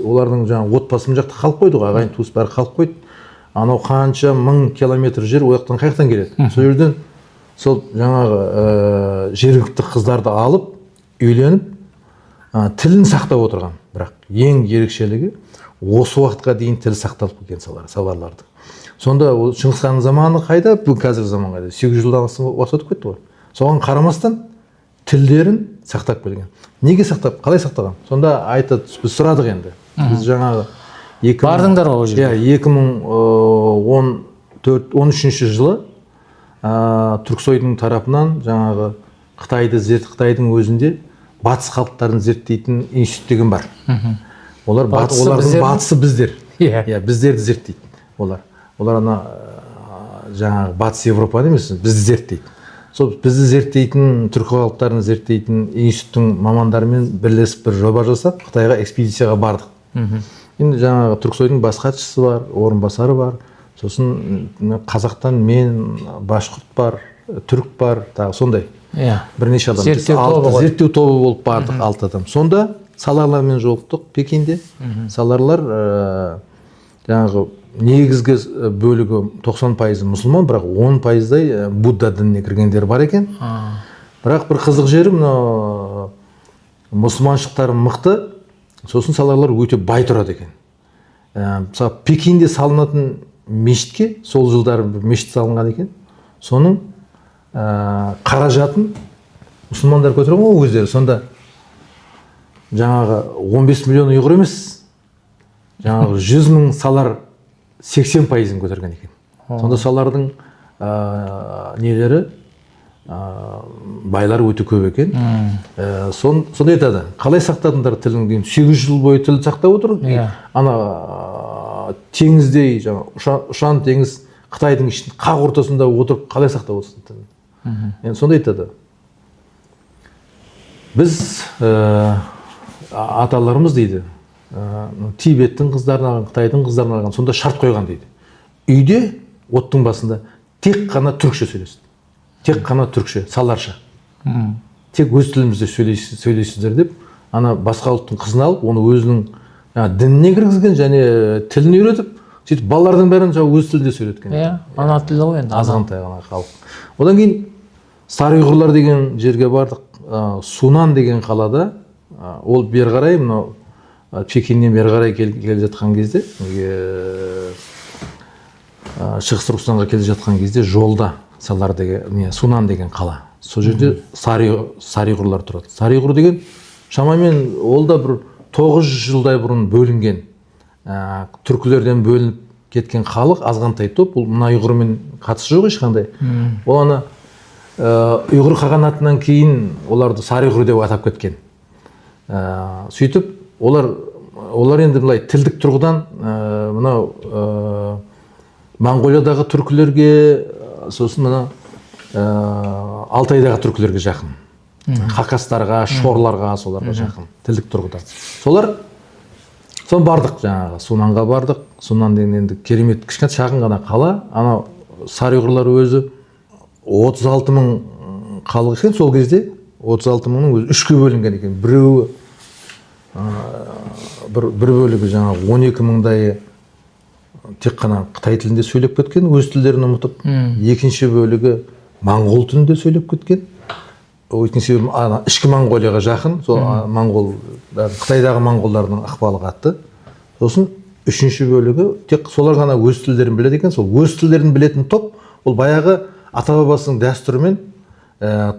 олардың жаңа отбасы мына жақта қалып қойды ғой, ағайын туыс бәрі қалып қойды. Анау қанша мың километр жер ол жақтан қай жақтан келеді? Сол жерден сол жаңағы жергілікті қыздарды алып үйленіп, тілін сақтап отырған. Бірақ ең ерекшелігі осы уақытқа дейін тіл сақталып келген саларлардың. Сонда ол Шыңғысханның заманы қайда, бүгін қазіргі заман қайда? 800 жылдан астам уақыт өтіп кетті ғой. Соған қарамастан тілдерін сақтап келген. Неге сақтап, қалай сақтаған? Сонда айтады, біз сұрадық енді. Біз жаңағы бардыңдар ғой ол жерге. Иә, 2014-13 жылы Түрксойдың тарапынан жаңағы Қытайдың өзінде батыс халықтарын зерттейтін институт деген бар. Олар олардың батысы біздер. Иә, біздерді зерттейді олар. Олар ана жаңағы батыс Европаны емес, бізді зерттейді. Сол бізді зерттейтін, түркі халықтарын зерттейтін институттың мамандарымен бірлесіп бір жоба жасап, Қытайға экспедицияға бардық. Енді жаңағы Түрксойдың бас хатшысы бар, орынбасары бар. Сосын қазақтан мен, башқұрт бар, түрік бар, тағы сондай. Бірнеше адам. Зерттеу тобы болып бардық, 6 адам. Сонда саларлармен жолықтық Пекинде. Саларлар жаңағы негізгі бөлігі 90% мұсылман, бірақ 10%-дай Будда дініне кіргендер бар екен. Бірақ бір қызық жері, мына мұсылманшылықтары мықты, сосын саларлар өте бай тұрады екен. Мысалы, Пекинде салынатын мешітке, сол жылдары бір мешіт салынған екен, соның қаражатын мұсылмандар көтерген ғой өздері. Сонда жаңағы 15 миллион ұйғыр емес, жаңағы 100 мың салар 80%-ын көтерген екен. Сонда салардың нелері, байлары өте көп екен. Сонда айтады, қалай сақтадыңдар тілін деймін, 800 жыл бойы тіл сақтап отыр. Ана теңіздей, жаңа ұшан теңіз Қытайдың ішінде қақ ортасында отырып қалай сақтап отырсың тілін? Енді сонда айтады, біз аталарымыз дейді, Тибеттің қыздарын алған, Қытайдың қыздарын алған, сонда шарт қойған дейді. Үйде оттың басында тек қана түркше сөйлесін. Тек қана түркше, саларша. Тек өз тілімізде сөйлейсіздер деп, ана басқа ұлттың қызын алып, оны өзінің дініне кіргізген және тілін үйретіп, сөйтіп балалардың бәрін өз тілінде сөйлеткен. Иә, ана тілі ғой енді. Азғантай ғана халық. Одан кейін Сары ұйғырлар деген жерге бардық. Сунан деген қалада, ол бері қарай, мынау Пекиннен бері қарай келе жатқан кезде, Шығыс Түркістанға келе жатқан кезде жолда Салар деген, Сунан деген қала. Сол жерде сары ұйғырлар тұрады. Сары ұйғыр деген шамамен ол да бір 900 жылдай бұрын бөлінген, түркілерден бөлініп кеткен халық, азғантай топ. Бұл мына ұйғырмен қатысы жоқ ешқандай. Ол ана ұйғыр қағанатынан кейін оларды сары ұйғыр деп атап кеткен. Сөйтіп олар енді былай тілдік тұрғыдан мынау Моңғолиядағы түркілерге, сосын мына Алтайдағы түркілерге жақын. Хакастарға, шорларға, соларға жақын тілдік тұрғыдан. Солар соны бардық, жаңағы Сунанға бардық. Сунан деген енді керемет кішкентай шағын ғана қала. Анау сарыұйғырлар өзі 36 мың халық екен сол кезде. 36 мыңның өзі үшке бөлінген екен. Біреуі бір бөлігі жаңағы 12 мыңдайы тек қана қытай тілінде сөйлеп кеткен, өз тілдерін ұмытып. Екінші бөлігі моңғол тілінде сөйлеп кеткен. Өйткені себебі ана ішкі Моңғолияға жақын, сол моңғол, Қытайдағы моңғолдардың ықпалы қатты. Сосын үшінші бөлігі тек солар ғана өз тілдерін біледі екен. Сол өз тілдерін білетін топ, ол баяғы ата-бабасының дәстүрімен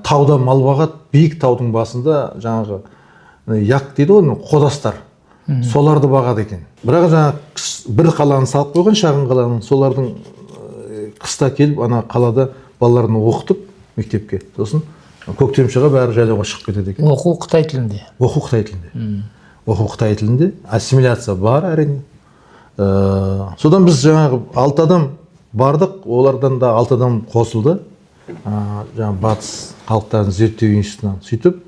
тауда мал бағады, биік таудың басында жаңағы як дейді ғой, қодастар, соларды бағады екен. Бірақ жаңағы бір қаланы салып қойған, шағын қаланы, солардың қыста келіп ана қалада балаларын оқытып мектепке, сосын көктем шыға бәрі жайлауға шығып кетеді екен. Оқу қытай тілінде. Оқу қытай тілінде. Оқу қытай тілінде. Ассимиляция бар әрине. Содан біз жаңағы 6 адам бардық, олардан да 6 адам қосылды. Жаңағы Батыс халықтарын зерттеу институтынан. Сөйтіп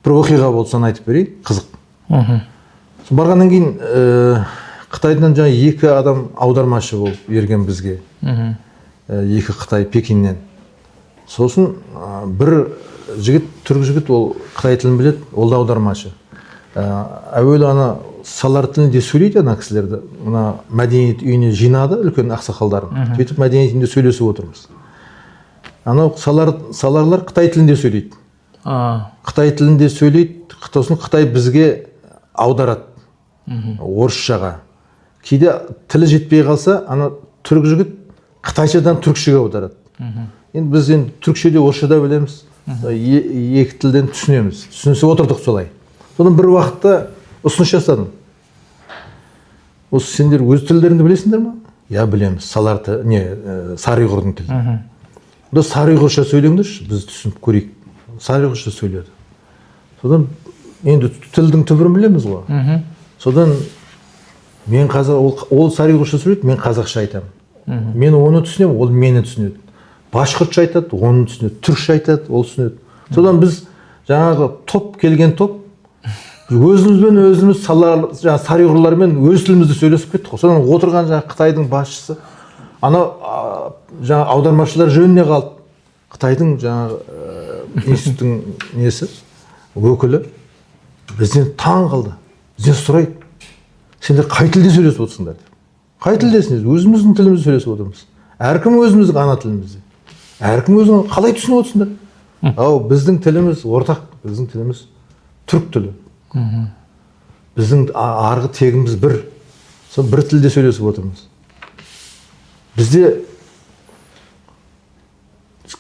бір оқиға болды, соны айтып берейін, қызық. Сосын барғаннан кейін Қытайдан жаңа 2 адам аудармашы болып ерген бізге. 2 Қытай Пекиннен. Сосын бір жігіт, түрік жігіт, ол қытай тілін біледі, ол да аудармашы. Әуелі ана салар тілінде сөйлейді ана кісілерді, мына мәдениет үйіне жинады үлкен ақсақалдарын. Сөйтіп мәдениет үйінде сөйлесіп отырмыз. Анау саларлар қытай тілінде сөйлейді. Қытай тілінде сөйлейді, сосын қытай бізге аударады орысшаға. Кейде тілі жетпей қалса, ана түрік жігіт қытайшадан түрікшеге аударады. Енді біз енді түрікше де орысша да білеміз, екі тілден түсінеміз. Түсінісіп отырдық солай. Содан бір уақытта ұсыныс жасадым. Осы сендер өз тілдеріңді білесіңдер ме? Я білеміз. Салар не, сарыұйғырдың тілі. Онда сарыұйғырша сөйлеңдерші, біз түсініп көрейік. Сарыұйғырша сөйледі. Содан енді тілдің түбірін білеміз ғой. Содан мен қазақ, ол сарыұйғырша сөйлейді, мен қазақша айтамын. Мен оны түсінемін, ол мені түсінеді. Башқұртша айтады, оны түсінеді, түрікше айтады, ол түсінеді. Содан біз жаңағы топ келген топ өзімізбен өзіміз салар, жаңағы сарыұйғырлармен өз тілімізді сөйлесіп кеттік қой. Содан отырған жаңағы Қытайдың басшысы анау жаңағы аудармашылар жөніне қалды. Қытайдың жаңағы институттың несі өкілі бізден таң қалды. Бізден сұрайды, сендер қай тілде сөйлесіп отырсыңдар деп. Қай тілдесіңдер? Өзіміздің тілімізде сөйлесіп отырмыз. Әркім өзіміздің ана тілімізде. Әркім өзінің қалай түсініп отырсыңдар? Ау, біздің тіліміз ортақ, біздің тіліміз түрік тілі. Біздің арғы тегіміз бір. Сол бір тілде сөйлесіп отырмыз. Бізде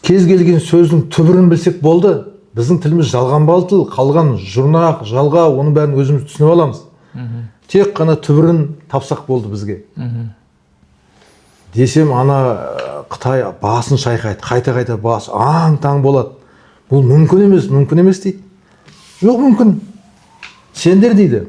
кез келген сөздің түбірін білсек болды. Біздің тіліміз жалғанбалы тіл, қалған жұрнақ, жалға, оның бәрін өзіміз түсініп аламыз. Тек қана түбірін тапсақ болды бізге. Десем, ана Қытай басын шайқайды, қайта-қайта бас, аң-таң болады. Бұл мүмкін емес, мүмкін емес дейді. Жоқ, мүмкін. Сендер дейді,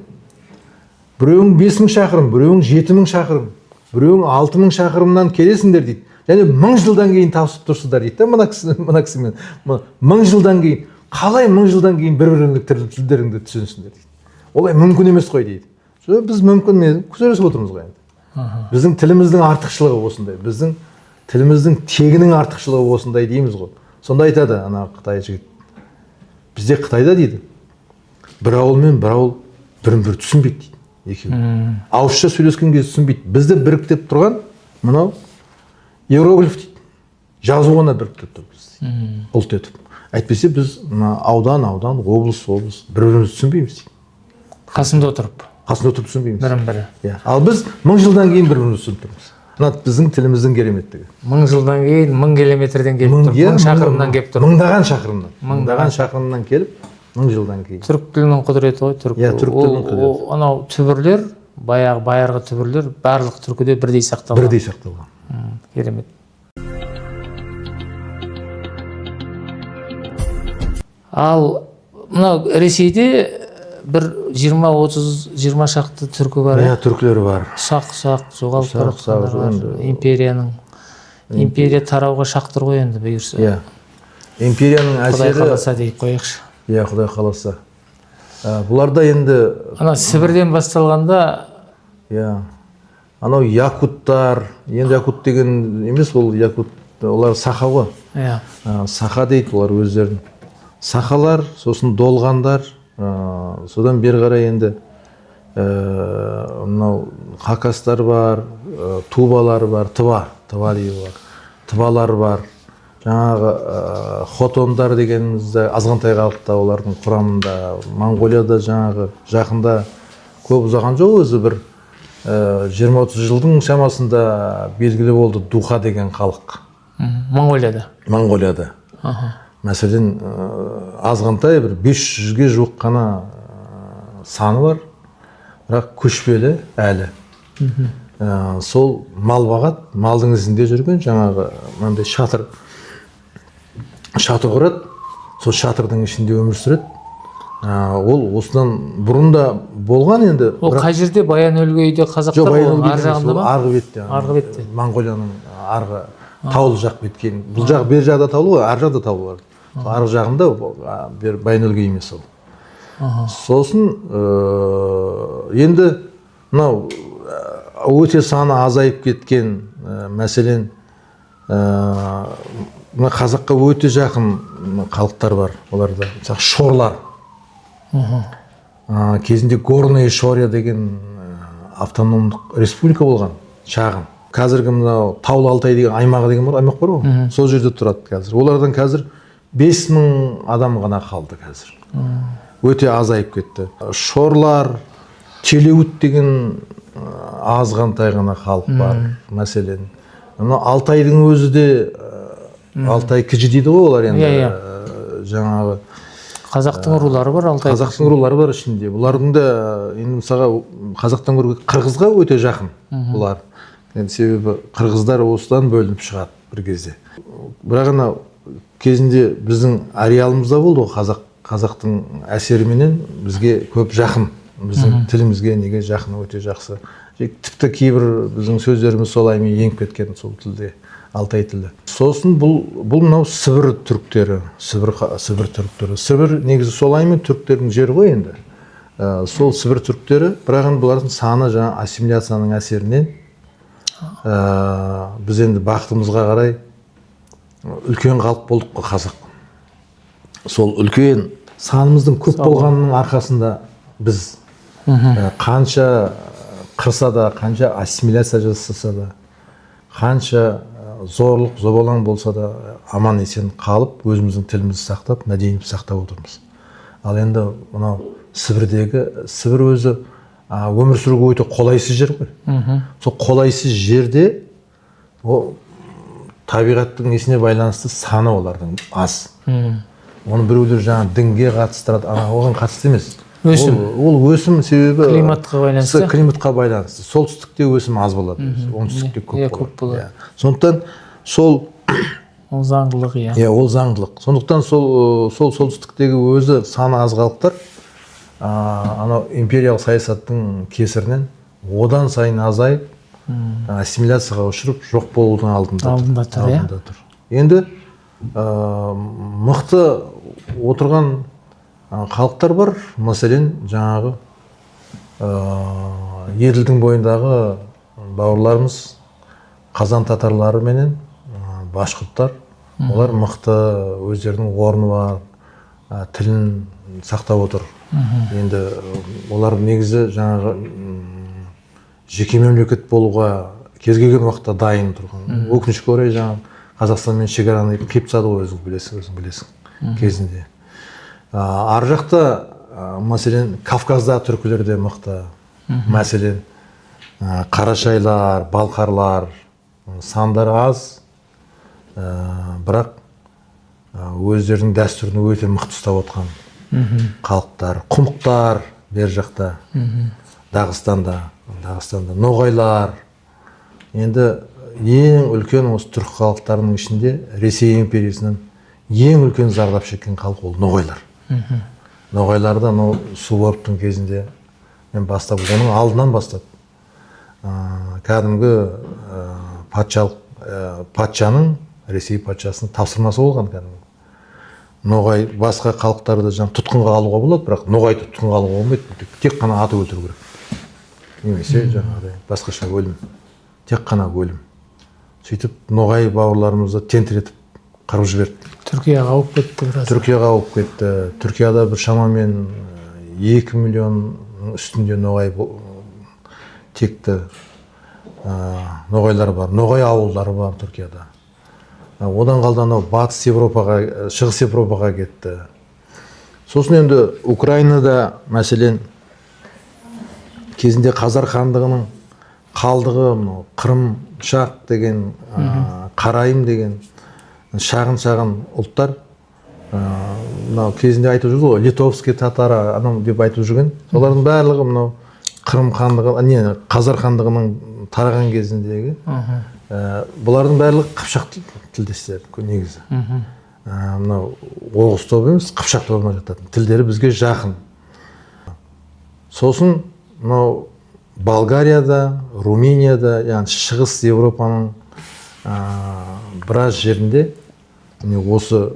біреуің 5000 шақырым, біреуің 7000 шақырым, біреуің 6000 шақырымнан келесіңдер дейді. Және 1000 жылдан кейін табысып тұрсыздар дейді, мына кісі, мына кісімен. 1000 жылдан кейін, қалай 1000 жылдан кейін бір-біріңді тілдеріңді түсінсіңдер дейді. Олай мүмкін емес қой дейді. Сол біз мүмкін сөйлесіп отырмыз ғой енді. Біздің тіліміздің артықшылығы осындай, біздің тіліміздің тегінің артықшылығы осындай дейміз ғой. Сонда айтады ана қытай жігіт, бізде Қытайда дейді, бір ауыл мен бір ауыл бірін-бірі түсінбейді дейді, екеуі. Ауызша сөйлескен кезде түсінбейді. Бізді біріктіріп тұрған мынау иероглиф дейді, жазу ғана біріктіріп тұр бізді, ұлт етіп. Әйтпесе біз мына аудан, аудан, облыс, облыс бір-бірімізді түсінбейміз дейді. Қасында отырып. Қасында отырып түсінбейміз. Бірін-бірі. Иә. Ал біз 1000 жылдан кейін бір-бірімізді түсініп тұрмыз. Мына біздің тіліміздің кереметтігі. 1000 жылдан кейін 1000 километрден келіп тұр, 1000 шақырымнан келіп тұр. Мыңдаған шақырымнан. Мыңдаған шақырымнан келіп, 1000 жылдан кейін. Түрік тілінің құдіреті ғой, түрік. Иә, түрік тілінің құдіреті. Анау түбірлер, баяғы байырғы түбірлер барлық түркіде бірдей сақталған. Бірдей сақталған. Керемет. Ал мынау Ресейде бір 20-30, 20 шақты түркі бар. Иә, түркілер бар. Ұсақ-ұсақ жоғалып бара Ұсақ-ұсақ жатқандар бар. енді. Империя тарауға шақ тұр ғой енді, бұйырса. Иә. Империяның Құдай әсері қаласа дейік қояйықшы. Иә, Құдай қаласа. Бұларда енді ана Сібірден басталғанда. Иә. Анау якуттар, енді якут деген емес, ол якут, олар саха ғой. Иә. Саха дейді олар өздерін. Сахалар, сосын долғандар, содан бері қарай енді мынау хакастар бар, тубалар бар, тыва, тыва дейді бар, тывалар бар. Жаңағы хотондар дегенімізде азғантай халықта, олардың құрамында Моңғолияда жаңағы жақында көп ұзаған жоқ, өзі бір 20-30 жылдың шамасында белгілі болды духа деген халық. Моңғолияда. Моңғолияда. Мәселен, азғантай бір 500-ге жуық қана саны бар, бірақ көшпелі әлі. Сол мал бағады, малдың ізінде жүрген, жаңағы мынандай шатыр құрады, сол шатырдың ішінде өмір сүреді. Ол осыдан бұрын да болған енді. Ол қай жерде? Баян өлгейде қазақтар Жоқ, Баян ғой, өлгейде ар емес, жағында ол ма? Арғы бетте. Арғы бетте. Моңғолияның арғы таулы жақ беткен. Бұл жақ, бер жағда таулы ғой, ар жағда таулы бар. Сол арғы жағында бер Баян өлгей емес ол. Сосын енді мынау өте саны азайып кеткен, мәселен, мына қазаққа өте жақын халықтар бар оларда. Мысалы, шорлар. Кезінде Горная Шория деген автономдық республика болған, шағын. Қазіргі мынау Таулы Алтай деген аймағы деген бар, аймақ бар ғой. Сол жерде тұрады қазір. Олардан қазір 5000 адам ғана қалды қазір. Өте азайып кетті. Шорлар, Телеут деген азғантай ғана халық бар, мәселен. Мына Алтайдың өзі де, Алтай кіжі дейді ғой олар енді. Иә, иә. Жаңағы Қазақтың рулары бар Алтай. Қазақтың рулары бар ішінде. Бұлардың да енді мысалға қазақтан гөрі қырғызға өте жақын бұлар. Енді себебі қырғыздар осыдан бөлініп шығады бір кезде. Бірақ ана кезінде біздің ареалымызда болды ғой, қазақтың әсеріменен бізге көп жақын, біздің тілімізге неге жақын, өте жақсы. Тіпті кейбір біздің сөздеріміз солаймен еніп кеткен сол тілде, Алтай тілі. Сосын бұл мынау Сібір түріктері, Сібір түріктері. Сібір негізі солаймен түріктердің жері ғой енді. Сол Сібір түріктері, бірақ енді бұлардың саны жаңа ассимиляцияның әсерінен, біз енді бақытымызға қарай үлкен халық болдық қой қазақ. Сол үлкен санымыздың көп болғанының арқасында біз қанша қырса да, қанша ассимиляция жасаса да, қанша зорлық, зобалаң болса да аман есен қалып, өзіміздің тілімізді сақтап, мәдениетімізді сақтап отырмыз. Ал енді мынау Сібірдегі, Сібір өзі өмір сүруге өте қолайсыз жер ғой. Сол қолайсыз жерде о табиғаттың несіне байланысты саны олардың аз. Оны біреулер жаңа дінге қатыстырады, ана оған қатысты емес. Өсім. Ол өсім себебі климатқа байланысты. Климатқа байланысты. Солтүстікте өсім аз болады, оңтүстікте көп Иә, болады. көп болады. Иә. Сондықтан сол Ол заңдылық, иә. Иә, ол заңдылық. Сондықтан сол солтүстіктегі өзі саны аз халықтар, анау империялық саясаттың кесірінен одан сайын азайып, ассимиляцияға ұшырып, жоқ болудың алдында тұр. Алдында тұр, иә. Алдында тұр. Енді мықты отырған халықтар бар. Мәселен, жаңағы Еділдің бойындағы бауырларымыз, қазан татарлары менен башқұрттар, олар мықты, өздерінің орны бар, тілін сақтап отыр. Енді олар негізі жаңағы жеке мемлекет болуға кез келген уақытта дайын тұрған. Өкінішке орай жаңағы Қазақстанмен шекараны қиып тастады ғой, өзің білесің кезінде. Ар жақта, мәселен, Кавказда түркілер де мықты. Мәселен, қарашайлар, балқарлар, сандары аз, бірақ өздерінің дәстүрін өте мықты ұстап отқан халықтар. Құмықтар бер жақта, Дағыстанда, ноғайлар. Енді ең үлкен осы түрік халықтарының ішінде Ресей империясынан ең үлкен зардап шеккен халық ол ноғайлар. Ноғайларды анау Суворовтың кезінде мен бастап, оның алдынан бастап кәдімгі патшалық, патшаның, Ресей патшасының тапсырмасы болған кәдімгі. Ноғай басқа халықтарды жаңа тұтқынға алуға болады, бірақ ноғайды тұтқынға алуға болмайды, тек қана атып өлтіру керек. Немесе жаңағыдай басқаша өлім, тек қана өлім. Сөйтіп ноғай бауырларымызды тентіретіп қырып жіберді. Түркияға ауып кетті біраз. Түркияға ауып кетті. Түркияда бір шамамен 2 миллионның үстінде ноғай текті ноғайлар бар. Ноғай ауылдары бар Түркияда. Одан қалды анау Батыс Европаға, Шығыс Европаға кетті. Сосын енді Украинада, мәселен, кезінде Қазар хандығының қалдығы, мынау Қырымшақ деген, Қарайым деген шағын-шағын ұлттар, мынау кезінде айтып жүрді ғой, литовский татар анау деп айтып жүрген. Солардың барлығы мынау Қырым хандығы, не, Қазар хандығының тараған кезіндегі, бұлардың барлығы қыпшақ тілдестер негізі. Мынау оғыз тобы емес, қыпшақ тобына жататын. Тілдері бізге жақын. Сосын мынау Болгарияда, Румынияда, яғни Шығыс Европаның біраз жерінде міне осы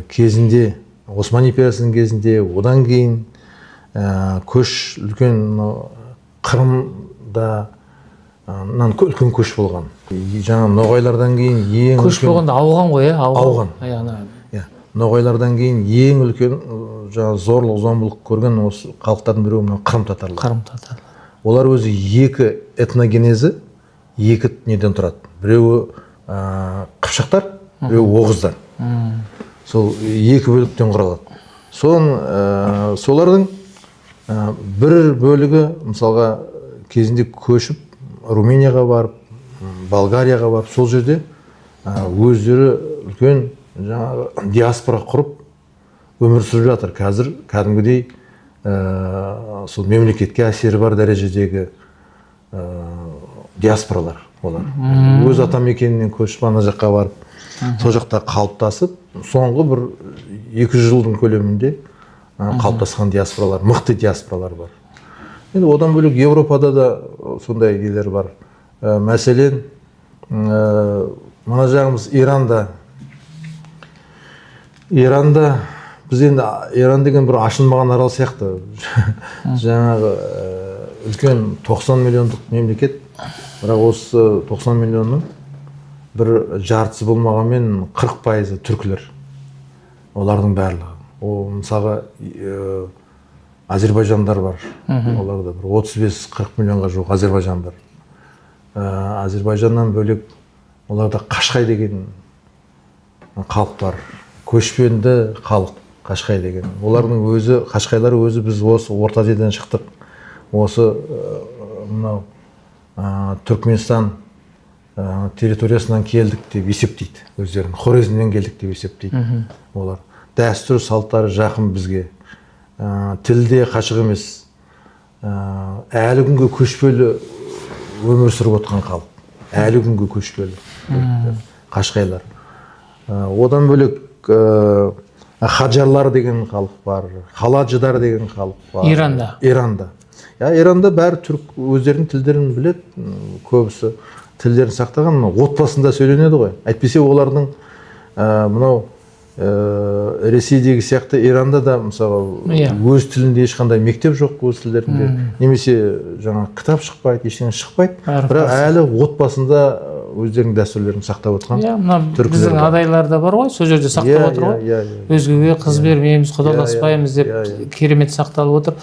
кезінде, Осман империясының кезінде, одан кейін көш үлкен Қырымда үлкен көш болған. Жаңа ноғайлардан кейін ең көш болғанда ауған ғой, ауған. Иә, ноғайлардан кейін ең үлкен жаңа зорлық зомбылық көрген осы халықтардың біреуі мынау қырым татарлар. Қырым татарлар. Олар өзі екі этногенезі, екі неден тұрады. Біреуі қыпшақтар, біреуі оғыздар. Сол екі бөліктен құралады. Солардың бір бөлігі мысалға кезінде көшіп Румынияға барып, Болгарияға барып, сол жерде өздері үлкен жаңағы диаспора құрып өмір сүріп жатыр. Қазір кәдімгідей сол мемлекетке әсері бар дәрежедегі диаспоралар олар. Өз атамекенінен көшіп ана жаққа барып, сол жақта қалыптасып, соңғы бір 200 жылдың көлемінде қалыптасқан диаспоралар, мықты диаспоралар бар. Енді одан бөлек Европада да сондай нелер бар. Мәселен, мына жағымыз Иранда. Иранда біз енді Иран деген бір ашылмаған арал сияқты. Жаңағы үлкен 90 миллиондық мемлекет, бірақ осы 90 миллионның бір жартысы болмағанмен 40% түркілер. Олардың барлығы. О, мысалға, Азербайжандар бар. Оларда бір 35-40 миллионға жуық Азербайжан бар. Азербайжаннан бөлек оларда Қашқай деген халық бар. Көшпенді халық Қашқай деген. Олардың өзі, Қашқайлар өзі біз осы Орта Азиядан шықтық. Осы мынау Түркменстан территориясынан келдік деп есептейді өздерін. Хорезмнен келдік деп есептейді олар. Дәстүр салттары жақын бізге. Тілде қашық емес. Әлі күнге көшпелі өмір сүріп отқан халық. Әлі күнге көшпелі Қашқайлар. Одан бөлек Хаджарлар деген халық бар, Халаджыдар деген халық бар. Иранда. Иранда. Я, Иранда бәрі түрік өздерінің тілдерін біледі, көбісі тілдерін сақтаған, отбасында сөйленеді ғой. Әйтпесе олардың мынау Ресейдегі сияқты Иранда да мысалы өз тілінде ешқандай мектеп жоқ, өз тілдерінде. Немесе жаңа кітап шықпайды, ештеңе шықпайды. Бірақ әлі отбасында өздерінің дәстүрлерін сақтап отқан. Иә, мына біздің адайларда бар ғой, сол жерде сақтап отыр ғой. Өзгеге қыз бермейміз, құдаласпаймыз деп керемет сақталып отыр.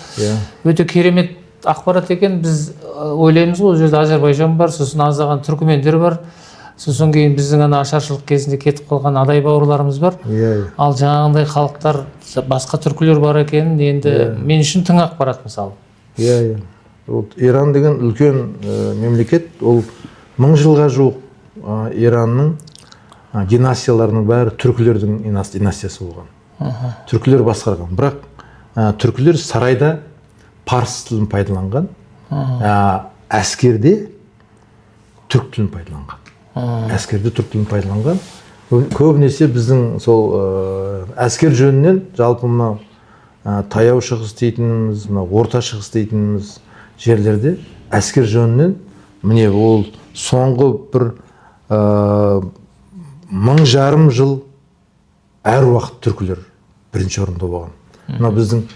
Өте керемет ақпарат екен. Біз ойлаймыз ғой, ол жерде Азербайжан бар, сосын аздаған түркімендер бар. Сосын кейін біздің ана ашаршылық кезінде кетіп қалған адай бауырларымыз бар. Ал жаңағындай халықтар, басқа түркілер бар екенін енді мен үшін тың ақпарат мысалы. Иә, иә. Иран деген үлкен мемлекет, ол 1000 жылға жуық Иранның династияларының бәрі түркілердің династиясы болған. Түркілер басқарған. Бірақ түркілер сарайда парсы тілін пайдаланған, әскерде түрк тілін пайдаланған. Әскерде түрк тілін пайдаланған. Көбінесе біздің сол әскер жөнінен жалпы мынау Таяу Шығыс дейтініміз, мына Орта Шығыс дейтініміз жерлерде әскер жөнінен міне ол соңғы бір 1500 жыл әр уақыт түркілер бірінші орында болған. Мына біздің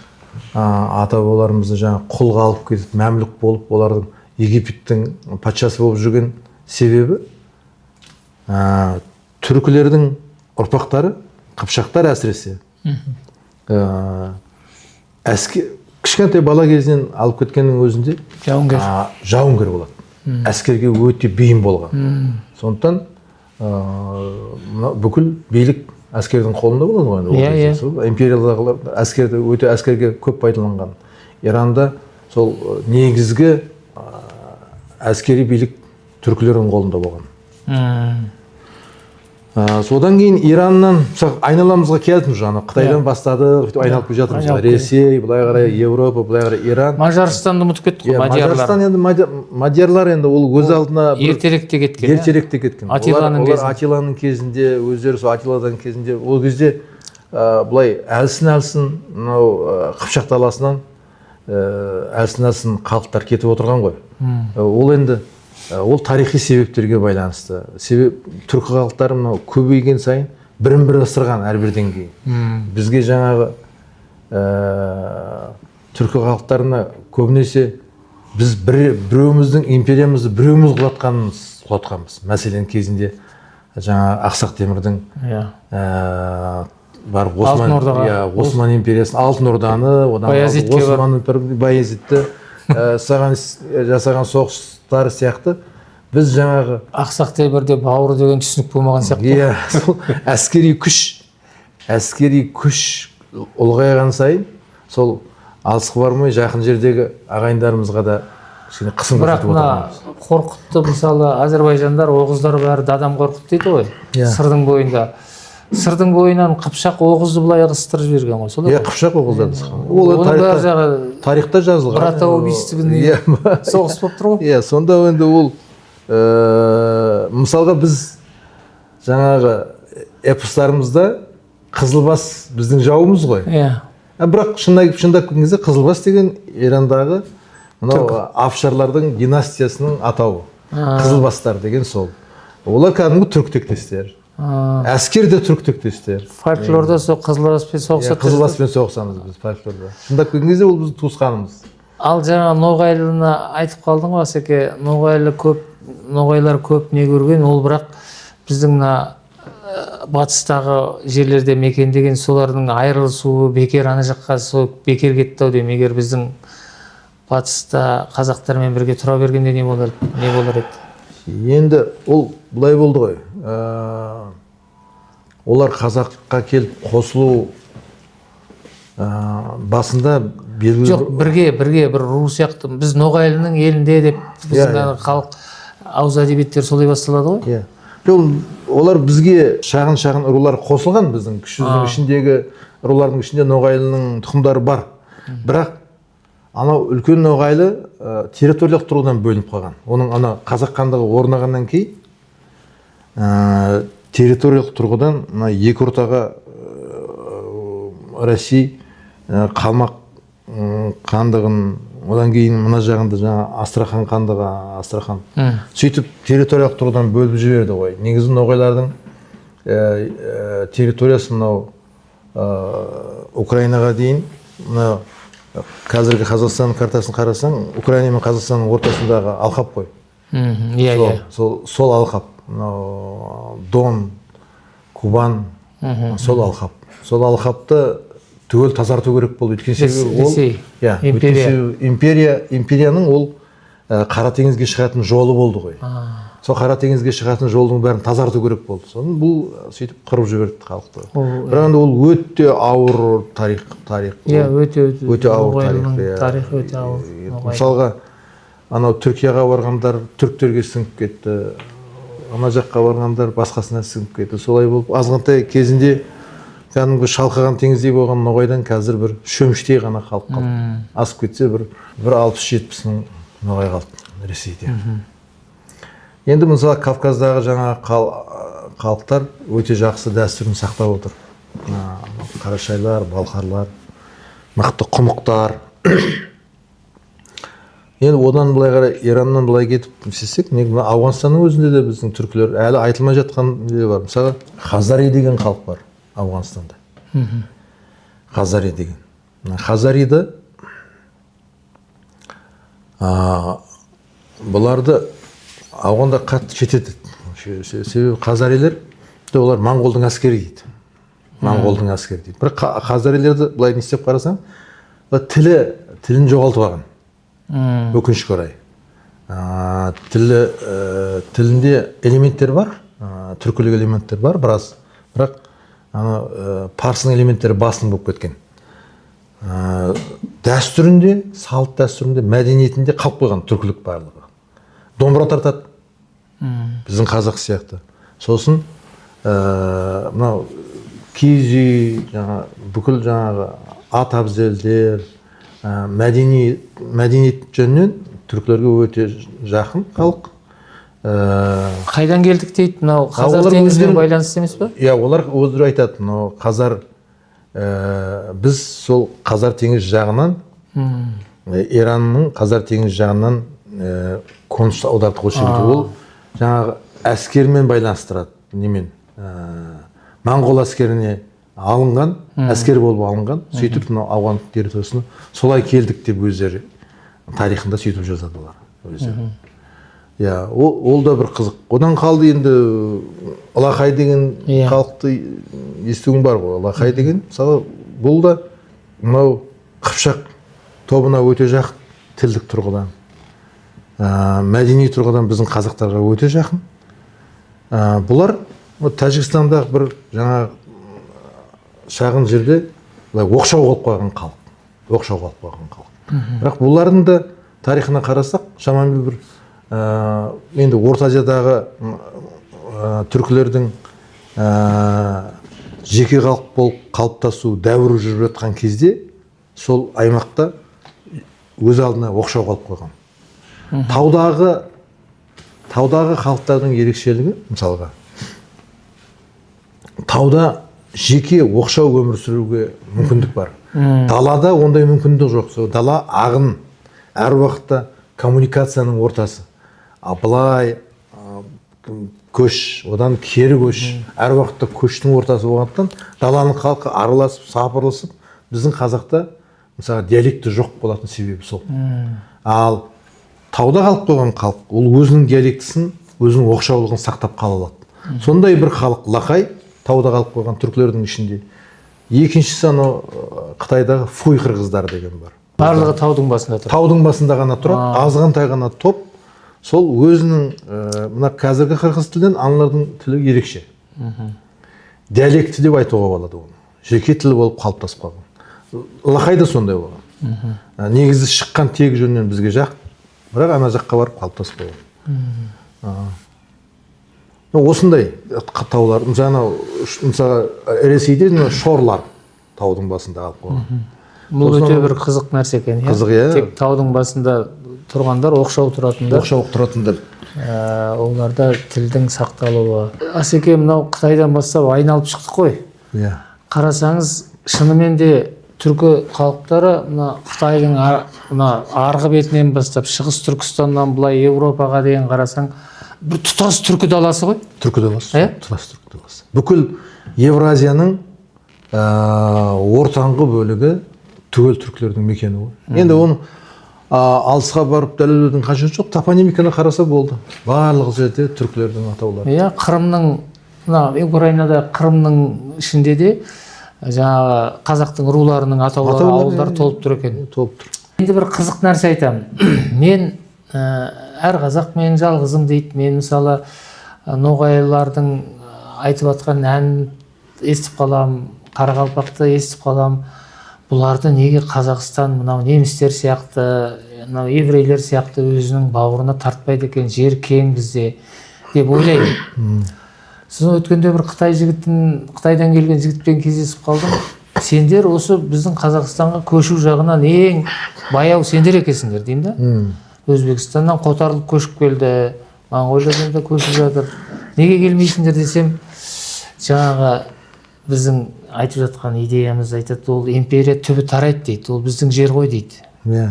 ата бабаларымызды жаңа құлға алып кетіп, мәмлүк болып, олардың Египеттің патшасы болып жүрген себебі түркілердің ұрпақтары, қыпшақтар әсіресе, кішкентай бала кезінен алып кеткеннің өзінде жауынгер болады. Әскерге өте бейім болған. Сондықтан бүкіл билік әскердің қолында болады ғой енді. Иә, иә. Империядағылар әскерді өте әскерге көп пайдаланған. Иранда сол негізгі әскери билік түркілердің қолында болған. Содан кейін Ираннан айналамызға келдім жаңа. Қытайдан бастадық, сөйтіп айналып келе жатырмыз. Ресей, былай қарай Европа, былай қарай Иран. Мажарстанды ұмытып кеттік қой, мадиярлар. Мажарстан енді мадиярлар енді ол өз алдына ертеректе кеткен. Ертеректе кеткен. Атиланың кезінде. Атиланың кезінде, өздері сол Атиладан кезінде, ол кезде былай әлсін-әлсін мынау Қыпшақ даласынан әлсін-әлсін халықтар кетіп отырған ғой. Ол енді ол тарихи себептерге байланысты. Себеп түркі халықтары мынау көбейген сайын бірін-бірі ысырған әрбірден кейін. Бізге жаңағы түркі халықтарына көбінесе біз біреуміздің империямызды біреуміз құлатқанбыз. Мәселен кезінде жаңа Ақсақ Темірдің барып Осман империясын, Алтын Орданы, одан Осман Баязитті саған жасаған соғыстар сияқты біз жаңағы Ақсақ Темірде бауыр деген түсінік болмаған сияқты. Иә, сол әскери күш ұлғайған сайын сол алысқа бармай жақын жердегі ағайындарымызға да кішкене қысым көрсетіп отырмыз. Бірақ мына Қорқытты мысалы әзербайжандар, оғыздар бәрі Дадам Қорқыт дейді ғой. Сырдың бойында. Сырдың бойынан Қыпшақ оғызды былай ығыстырып жіберген ғой. Солай ғой. Қыпшақ оғыздарды ысқан. Ол тарихта жазылған. Братоубийственный соғыс болып тұр ғой. Иә, сонда енді ол мысалға біз жаңағы эпостарымызда Қызылбас біздің жауымыз ғой. Иә. Бірақ шындап келген кезде Қызылбас деген Ирандағы мынау афшарлардың династиясының атауы. Қызылбастар деген сол. Олар кәдімгі түрік тектестер. Әскер де түрік тектестер. Фольклорда сол Қызылбаспен соғысады. Қызылбаспен соғысамыз біз фольклорда. Шындап келген кезде ол біздің туысқанымыз. Ал жаңа Ноғайлыны айтып қалдың ғой, Асеке, ноғайлар көп не көрген, ол бірақ біздің мына батыстағы жерлерде мекендеген солардың айырылысуы бекер ана жаққа сол бекер кетті ау деймін. Егер біздің батыста қазақтармен бірге тұра бергенде не болар еді? Енді ол былай болды ғой. Олар қазаққа келіп қосылу басында белгілі жоқ, бірге бір ру сияқты. Біз Ноғайлының елінде деп біздің халық ауыз әдебиеттері солай басталады ғой. Иә. Жоқ, олар бізге шағын-шағын рулар қосылған, біздің кіші жүздің ішіндегі рулардың ішінде Ноғайлының тұқымдары бар. Бірақ анау үлкен Ноғайлы территориялық тұрғыдан бөлініп қалған. Оның ана қазақ хандығы орнағаннан кейін территориялық тұрғыдан мына екі ортаға Россия Қалмақ хандығын, одан кейін мына жағында жаңа Астрахан хандығы, Астрахан. Сөйтіп территориялық тұрғыдан бөліп жіберді ғой. Негізі ноғайлардың территориясы мынау Украинаға дейін, мына қазіргі Қазақстан картасын қарасаң, Украина мен Қазақстанның ортасындағы алқап қой. Иә, иә. Сол алқап, мынау Дон, Кубан, сол алқап. Сол алқапты түгел тазарту керек болды. Өйткені себебі ол, иә, империяның ол Қара теңізге шығатын жолы болды ғой. Сол Қара теңізге шығатын жолдың бәрін тазарту керек болды. Соны бұл сөйтіп қырып жіберді халықты. Бірақ енді ол өте ауыр тарих. Иә, өте ауыр тарих. Тарих өте ауыр. Мысалға, анау Түркияға барғандар түріктерге сіңіп кетті, ана жаққа барғандар басқасына сіңіп кетті. Солай болып азғантай кезінде кәдімгі шалқыған теңіздей болған ноғайдан қазір бір шөміштей ғана халық қалды. Асып кетсе бір 60-70 мың ноғай қалды Ресейде. Енді мысалы Кавказдағы жаңа халықтар өте жақсы дәстүрін сақтап отыр. Қарашайлар, балқарлар. Мықты құмықтар. Енді одан былай қарай, Ираннан былай кетіп істесек, мына Ауғанстанның өзінде де біздің түркілер әлі айтылмай жатқан нелер бар. Мысалы, Хазари деген халық бар Ауғанстанда. Хазари деген. Хазариді бұларды ауғандар қатты шететеді. Себебі хазарилер, олар моңғолдың әскері дейді. Моңғолдың әскері дейді. Бірақ хазарилерді былай не істеп қарасаң, тілін жоғалтып алған. Өкінішке орай. Тілінде элементтер бар, түркілік элементтер бар біраз, бірақ парсының элементтері басым болып кеткен. Дәстүрінде, салт дәстүрінде, мәдениетінде қалып қойған түркілік барлығы. Домбыра тартады, біздің қазақ сияқты. Сосын мынау киіз үй, жаңа бүкіл жаңағы ат абзелдер, мәдениет жөнінен түркілерге өте жақын халық. Қайдан келдік дейді, мынау Қазар теңізімен байланысты емес пе? Иә, олар өздері айтады, мынау Қазар, біз сол Қазар теңіз жағынан, Иранның Қазар теңіз жағынан қоныс аудардық осы жерге. Ол жаңағы әскермен байланыстырады, немен, моңғол әскеріне алынған, әскер болып алынған, сөйтіп мынау ауған территориясына солай келдік деп өздері тарихында сөйтіп жазады олар өздері. Иә, ол да бір қызық. Одан қалды енді Ылақай деген халықты естуің бар ғой. Ылақай деген, мысалы, бұл да мынау Қыпшақ тобына өте жақын тілдік тұрғыдан, мәдени тұрғыдан біздің қазақтарға өте жақын. Бұлар Тәжікстандағы бір жаңа шағын жерде былай оқшау қалып қойған халық, оқшау қалып қойған халық. Бірақ бұлардың да тарихына қарасақ, шамамен бір енді Орта Азиядағы түркілердің жеке халық болып қалыптасу дәуірі жүріп жатқан кезде сол аймақта өз алдына оқшау қалып қойған. Таудағы халықтардың ерекшелігі, мысалға, тауда жеке оқшау өмір сүруге мүмкіндік бар. Далада ондай мүмкіндік жоқ. Сол дала ағын, әр уақытта коммуникацияның ортасы. А былай көш, одан кері көш, әр уақытта көштің ортасы болғандықтан даланың халқы араласып, сапырылысып, біздің қазақта мысалы диалекті жоқ болатын себебі сол. Ал тауда қалып қойған халық, ол өзінің диалектісін, өзінің оқшаулығын сақтап қала алады. Сондай бір халық лақай, тауда қалып қойған түркілердің ішінде. Екіншісі анау Қытайдағы фуй қырғыздар деген бар. Барлығы таудың басында тұрады. Таудың басында ғана тұрады, азғантай ғана топ. Сол өзінің мына қазіргі қырғыз тілінен аналардың тілі ерекше. Диалекті деп айтуға болады оны. Жеке тіл болып қалыптасып қалған. Лақай да сондай болған. Негізі шыққан тегі жөнінен бізге жақ, бірақ ана жаққа барып қалыптасып қойған. Осындай таулар, мысалы Ресейде шорлар таудың басында қалып қойған. Бұл өте бір қызық нәрсе екен. Қызық, иә. Тек таудың басында тұрғандар, оқшау тұратындар. Оқшау тұратындар. Оларда тілдің сақталуы. Асеке, мынау Қытайдан бастап айналып шықтық қой. Иә. Қарасаңыз, шынымен де түркі халықтары мына Қытайдың мына арғы бетінен бастап Шығыс Түркістаннан былай Еуропаға дейін қарасаң, бір тұтас түркі даласы ғой. Түркі даласы. Тұтас түркі даласы. Бүкіл Евразияның ортаңғы бөлігі түгел түркілердің мекені ғой. Енді оны алысқа барып дәлелдеудің қажеті жоқ, топонимиканы қараса болды. Барлық жерде түркілердің атаулары. Иә, Қырымның, мына Украинада Қырымның ішінде де жаңағы қазақтың руларының атаулары, ауылдар толып тұр екен. Толып тұр. Енді бір қызық нәрсе айтамын. Мен әр қазақ мен жалғызым дейді. Мен мысалы ноғайлардың айтып жатқан әнін естіп қалам, қарақалпақты естіп қалам. Бұларды неге Қазақстан мынау немістер сияқты, мынау еврейлер сияқты өзінің бауырына тартпайды екен, жер кең бізде деп ойлаймын. Сосын өткенде бір Қытайдан келген жігітпен кездесіп қалдым. Сендер осы біздің Қазақстанға көшу жағынан ең баяу сендер екенсіңдер деймін да. Өзбекстаннан қотарылып көшіп келді, Моңғолиядан да көшіп жатыр. Неге келмейсіңдер десем, жаңағы біздің айтып жатқан идеямыз айтады, ол империя түбі тарайды дейді, ол біздің жер ғой дейді. Иә.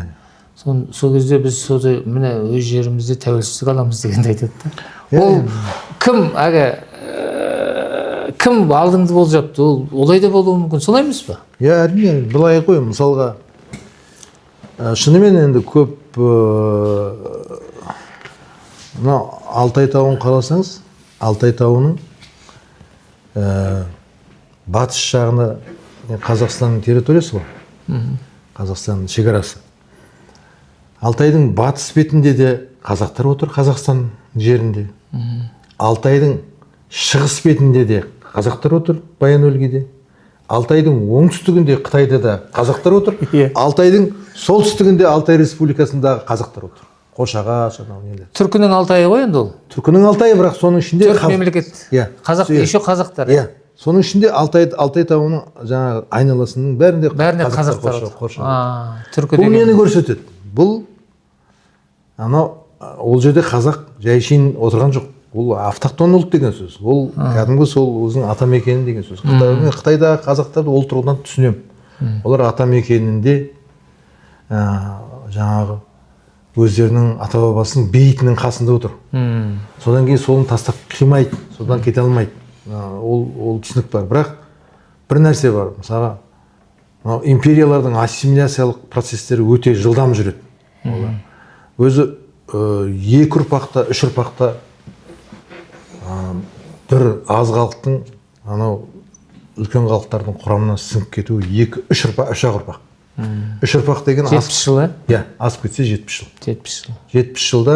Сол кезде біз соды міне өз жерімізде тәуелсіздік аламыз дегенді айтады да. Ол кім әлгі кім алдыңды болжапты, ол олай да болуы мүмкін, солай емес па? Иә, әрине, былай ғой, мысалға шынымен енді көп мынау Алтай тауын қарасаңыз, Алтай тауының батыс жағына Қазақстанның территориясы ғой, Қазақстанның шекарасы. Алтайдың батыс бетінде де қазақтар отыр, Қазақстан жерінде. Алтайдың шығыс бетінде де қазақтар отыр, Баян-Өлгейде. Алтайдың оңтүстігінде Қытайда да қазақтар отыр. Алтайдың солтүстігінде Алтай Республикасындағы қазақтар отыр. Қошағаш, анау нелер. Түркінің Алтайы ғой енді ол. Түркінің Алтайы, бірақ соның ішінде төрт мемлекет. Иә. Қазақ, еще қазақтар. Иә. Соның ішінде Алтай тауының жаңағы айналасының бәрінде қазақтар отыр. Бұл нені көрсетеді? Бұл анау ол жерде қазақ жай шейін отырған жоқ. Ол автохтон ұлт деген сөз. Ол кәдімгі сол өзінің ата мекені деген сөз. Қытайдағы қазақтарды ол тұрғыдан түсінемін. Олар ата мекенінде жаңағы өздерінің ата бабасының бейітінің қасында отыр. Содан кейін соны тастап қимайды, содан кете алмайды. Ол түсінік бар. Бірақ бір нәрсе бар. Мысалға, мынау империялардың ассимиляциялық процестері өте жылдам жүреді. Өзі екі ұрпақта, үш ұрпақта бір аз халықтың анау үлкен халықтардың құрамына сіңіп кетуі екі-үш ұрпақ, үш-ақ ұрпақ. Үш ұрпақ деген 70 жыл, иә, асып кетсе 70 жыл. 70 жыл. 70 жылда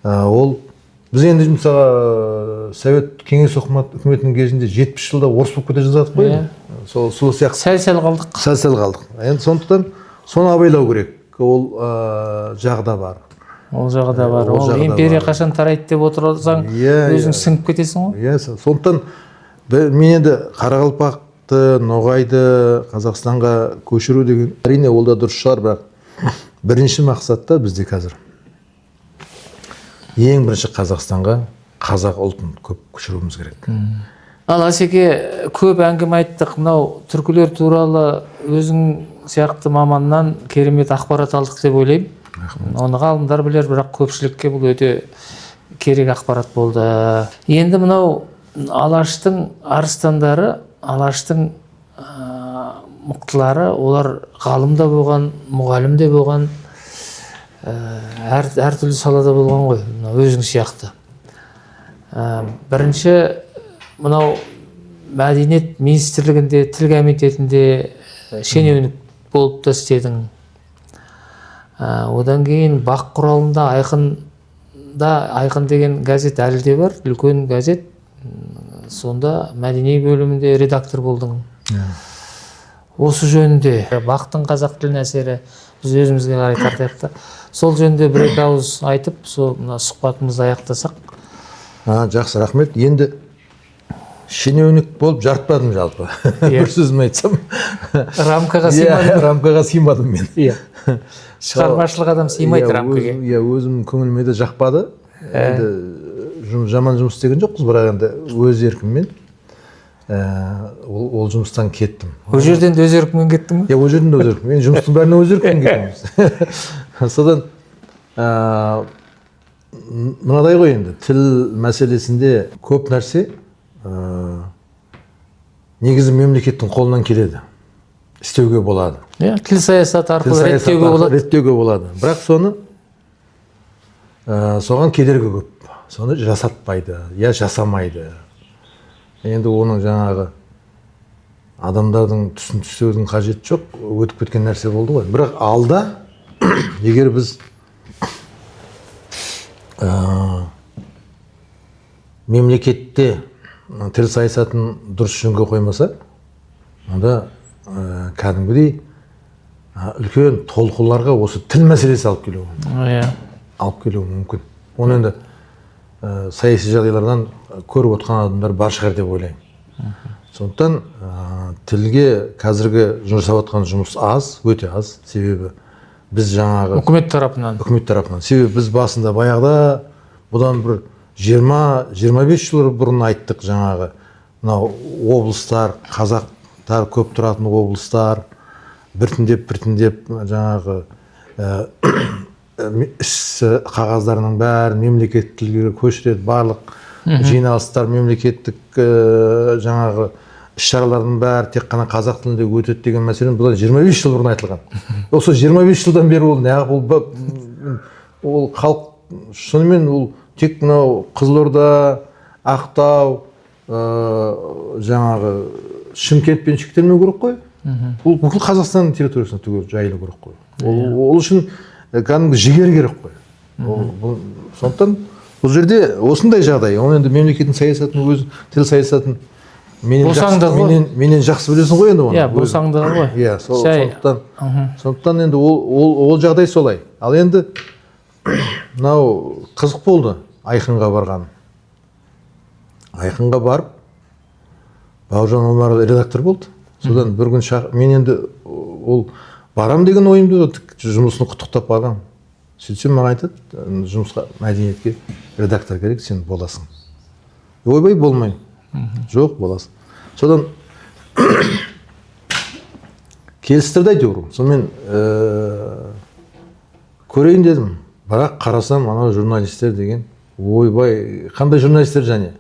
ол біз енді мысалға Совет Кеңес үкіметінің кезінде 70 жылда орыс болып кете жаздадық қой. Сол сияқты сәл-сәл қалдық. Сәл-сәл қалдық. Енді сондықтан соны абайлау керек. Ол жағы да бар. Ол жағы да бар. Ол империя қашан тарайды деп отырсаң, өзің сіңіп кетесің ғой. Иә, сондықтан мен енді қарақалпақты, ноғайды Қазақстанға көшіру деген әрине ол да дұрыс шығар, бірақ бірінші мақсатта бізде қазір ең бірінші Қазақстанға қазақ ұлтын көп көшіруіміз керек. Ал Асеке, көп әңгіме айттық. Мынау түркілер туралы өзің сияқты маманнан керемет ақпарат алдық деп ойлаймын. Оны ғалымдар білер, бірақ көпшілікке бұл өте керек ақпарат болды. Енді мынау Алаштың арыстандары, Алаштың мықтылары, олар ғалым да болған, мұғалім де болған, әртүрлі салада болған ғой, мынау өзің сияқты. Бірінші мынау мәдениет министрлігінде, тіл комитетінде шенеунік болып та істедің. Одан кейін бақ құралында Айқын деген газет әлі де бар, үлкен газет. Сонда мәдени бөлімінде редактор болдың. Осы жөнінде бақтың қазақ тіліне әсері, біз өзімізге қарай тартайық та. Сол жөнінде бір екі ауыз айтып, сол мына сұхбатымызды аяқтасақ. Жақсы, рахмет. Енді шенеунік болып жарытпадым жалпы. Бір сөзімді айтсам. Рамкаға сыймадым. Рамкаға сыймадым мен. Шығармашылық адам сыймайды рамкаға. Иә, өзім көңіліме де жақпады. Енді жаман жұмыс істеген жоқпыз, бірақ енді өз еркіммен ол жұмыстан кеттім. Ол жерден де өз еркіммен кеттің бе? Иә, ол жерден де өз еркіммен. Мен жұмыстың бәріне өз еркіммен кеттім. Содан мынадай ғой енді, тіл мәселесінде көп нәрсе негізі мемлекеттің қолынан келеді, істеуге болады. Иә, тіл саясаты арқылы реттеуге болады. Реттеуге болады. Бірақ соны соған кедергі көп. Соны жасатпайды, я жасамайды. Енді оның жаңағы адамдардың түсін түсудің қажеті жоқ, өтіп кеткен нәрсе болды ғой. Бірақ алда егер біз мемлекетте тіл саясатын дұрыс жөнге қоймаса, онда кәдімгідей үлкен толқуларға осы тіл мәселесі алып келуі мүмкін. Алып келуі мүмкін. Оны енді саяси жағдайлардан көріп отқан адамдар бар шығар деп ойлаймын. Сондықтан тілге қазіргі жасап отқан жұмыс аз, өте аз. Себебі біз жаңағы үкімет тарапынан. Үкімет тарапынан. Себебі біз басында баяғыда бұдан бір 20-25 жыл бұрын айттық жаңағы мынау облыстар қазақ қазақтар көп тұратын облыстар біртіндеп біртіндеп жаңағы іс қағаздарының бәрін мемлекеттік тілге көшіреді, барлық жиналыстар, мемлекеттік жаңағы іс шаралардың бәрі тек қана қазақ тілінде өтеді деген мәселе бұдан 25 жыл бұрын айтылған. Осы 25 жылдан бері ол неғып ол халық шынымен ол тек мынау Қызылорда, Ақтау, жаңағы Шымкентпен шектелмеу керек қой. Бұл бүкіл Қазақстанның территориясына түгел жайылу керек қой. Ол үшін кәдімгі жігер керек қой. Сондықтан бұл жерде осындай жағдай. Ол енді мемлекеттің саясатын, өз тіл саясатын менен жақсы, менен жақсы білесің ғой енді оны. Иә, босаңдығы ғой. Иә, сондықтан енді ол жағдай солай. Ал енді мынау қызық болды Айқынға барған. Айқынға барып Бауыржан Омаров редактор болды. Содан бір күн мен енді ол барам деген ойымды жұмысын құттықтап барғам. Сөйтсем маған айтады, жұмысқа мәдениетке редактор керек, сен боласың. Ойбай, болмаймын. Жоқ, боласың. Содан келістірді әйтеуір. Сонымен көрейін дедім. Бірақ қарасам, анау журналистер деген, ойбай, қандай журналистер және?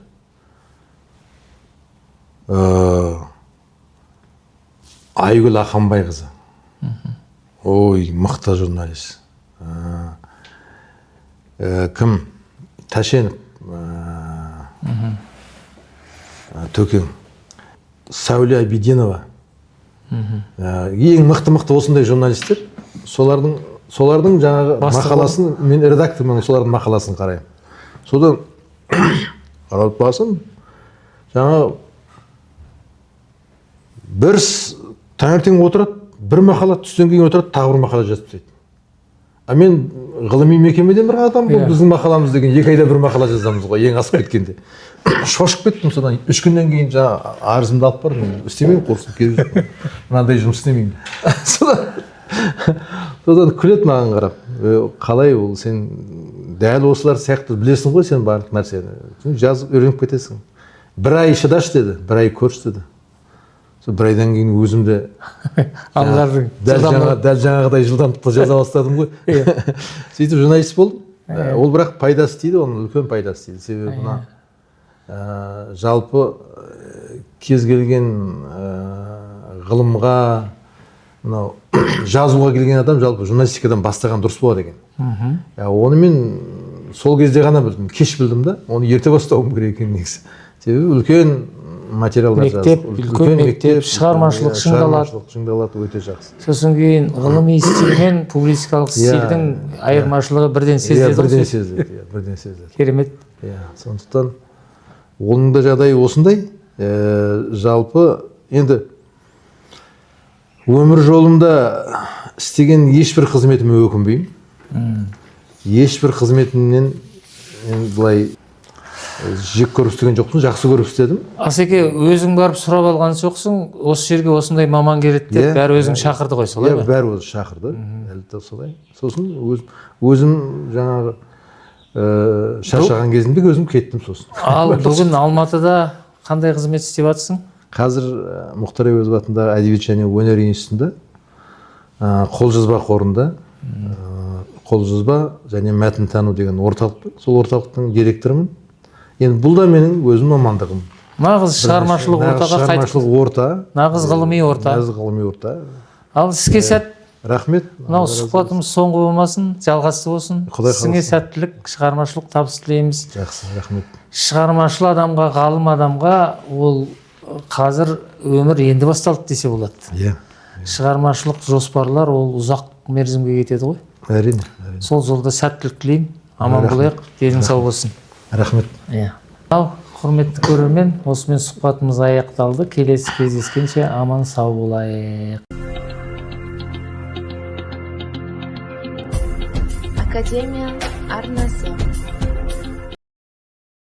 Айгүл Ақанбайқызы. Ой, мықты журналист. Кім? Тәшенов. Төкең. Сәуле Абидинова. Ең мықты-мықты осындай журналистер. Солардың жаңағы мақаласын, мен редактормын, солардың мақаласын қараймын. Содан қарап басым, жаңағы бір таңертең отырады, бір мақала, түстен кейін отырады, тағы бір мақала жазып тастайды. А мен ғылыми мекемеден бір адам, бұл біздің мақаламыз деген 2 айда бір мақала жазамыз ғой, ең асып кеткенде. Шошып кеттім содан. 3 күннен кейін жаңа арызымды алып бардым. Істемеймін, құрсын, керек жоқ. Мынандай жұмыс істемеймін. Содан күледі маған қарап. Қалай ол, сен дәл осылар сияқты білесің ғой сен барлық нәрсені. Сен жазып үйреніп кетесің. Бір ай шыдашы деді, бір ай көрші деді. Сол бір айдан кейін өзім де дәл жаңағыдай жылдамдықта жаза бастадым ғой. Сөйтіп журналист болдым. Ол бірақ пайдасы тиді, оның үлкен пайдасы тиді. Себебі мына жалпы кез келген ғылымға, мынау жазуға келген адам жалпы журналистикадан бастаған дұрыс болады екен. Оны мен сол кезде ғана білдім, кеш білдім да, оны ерте бастауым керек екен негізі. Себебі үлкен материалдар мектеп, үлкен мектеп, шығармашылық шыңдалады. Шыңдалады, өте жақсы. Сосын кейін ғылыми стиль мен публистикалық стильдің айырмашылығы бірден сезіледі. Бірден сезіледі, бірден сезіледі. Керемет. Сондықтан оның да жағдайы осындай. Жалпы енді өмір жолымда істеген ешбір қызметіме өкінбеймін. Ешбір қызметімнен былай жек көріп істеген жоқпын, жақсы көріп істедім. Асеке, өзің барып сұрап алған жоқсың, осы жерге осындай маман келеді деп, бәрі өзің шақырды ғой, солай ма? Бәрі өзі шақырды, әлі де солай. Сосын өзім жаңағы шаршаған кезімде өзім кеттім сосын. Ал бүгін Алматыда қандай қызмет істеп жатсың? Қазір Мұхтар Әуезов атындағы әдебиет және өнер институтында қолжазба қорында қолжазба және мәтінтану деген орталық, сол орталықтың директорымын. Енді бұл да менің өзім мамандығым. Нағыз шығармашылық ортаға қайтып. Орта. Нағыз ғылыми орта. Нағыз ғылыми орта. Ал іске сәт. Рахмет. Мынау сұхбатымыз соңғы болмасын, жалғасты болсын. Ісіңе сәттілік, шығармашылық табыс тілейміз. Жақсы, рахмет. Шығармашыл адамға, ғалым адамға ол қазір өмір енді басталды десе болады. Иә. Шығармашылық жоспарлар ол ұзақ мерзімге кетеді ғой. Әрине. Сол жолда сәттілік тілеймін. Аман болайық, денің сау болсын. Рахмет. Иә. Ал, құрметті көрермен, осымен сұхбатымыз аяқталды. Келесі кездескенше аман сау болайық. Академия арнасы.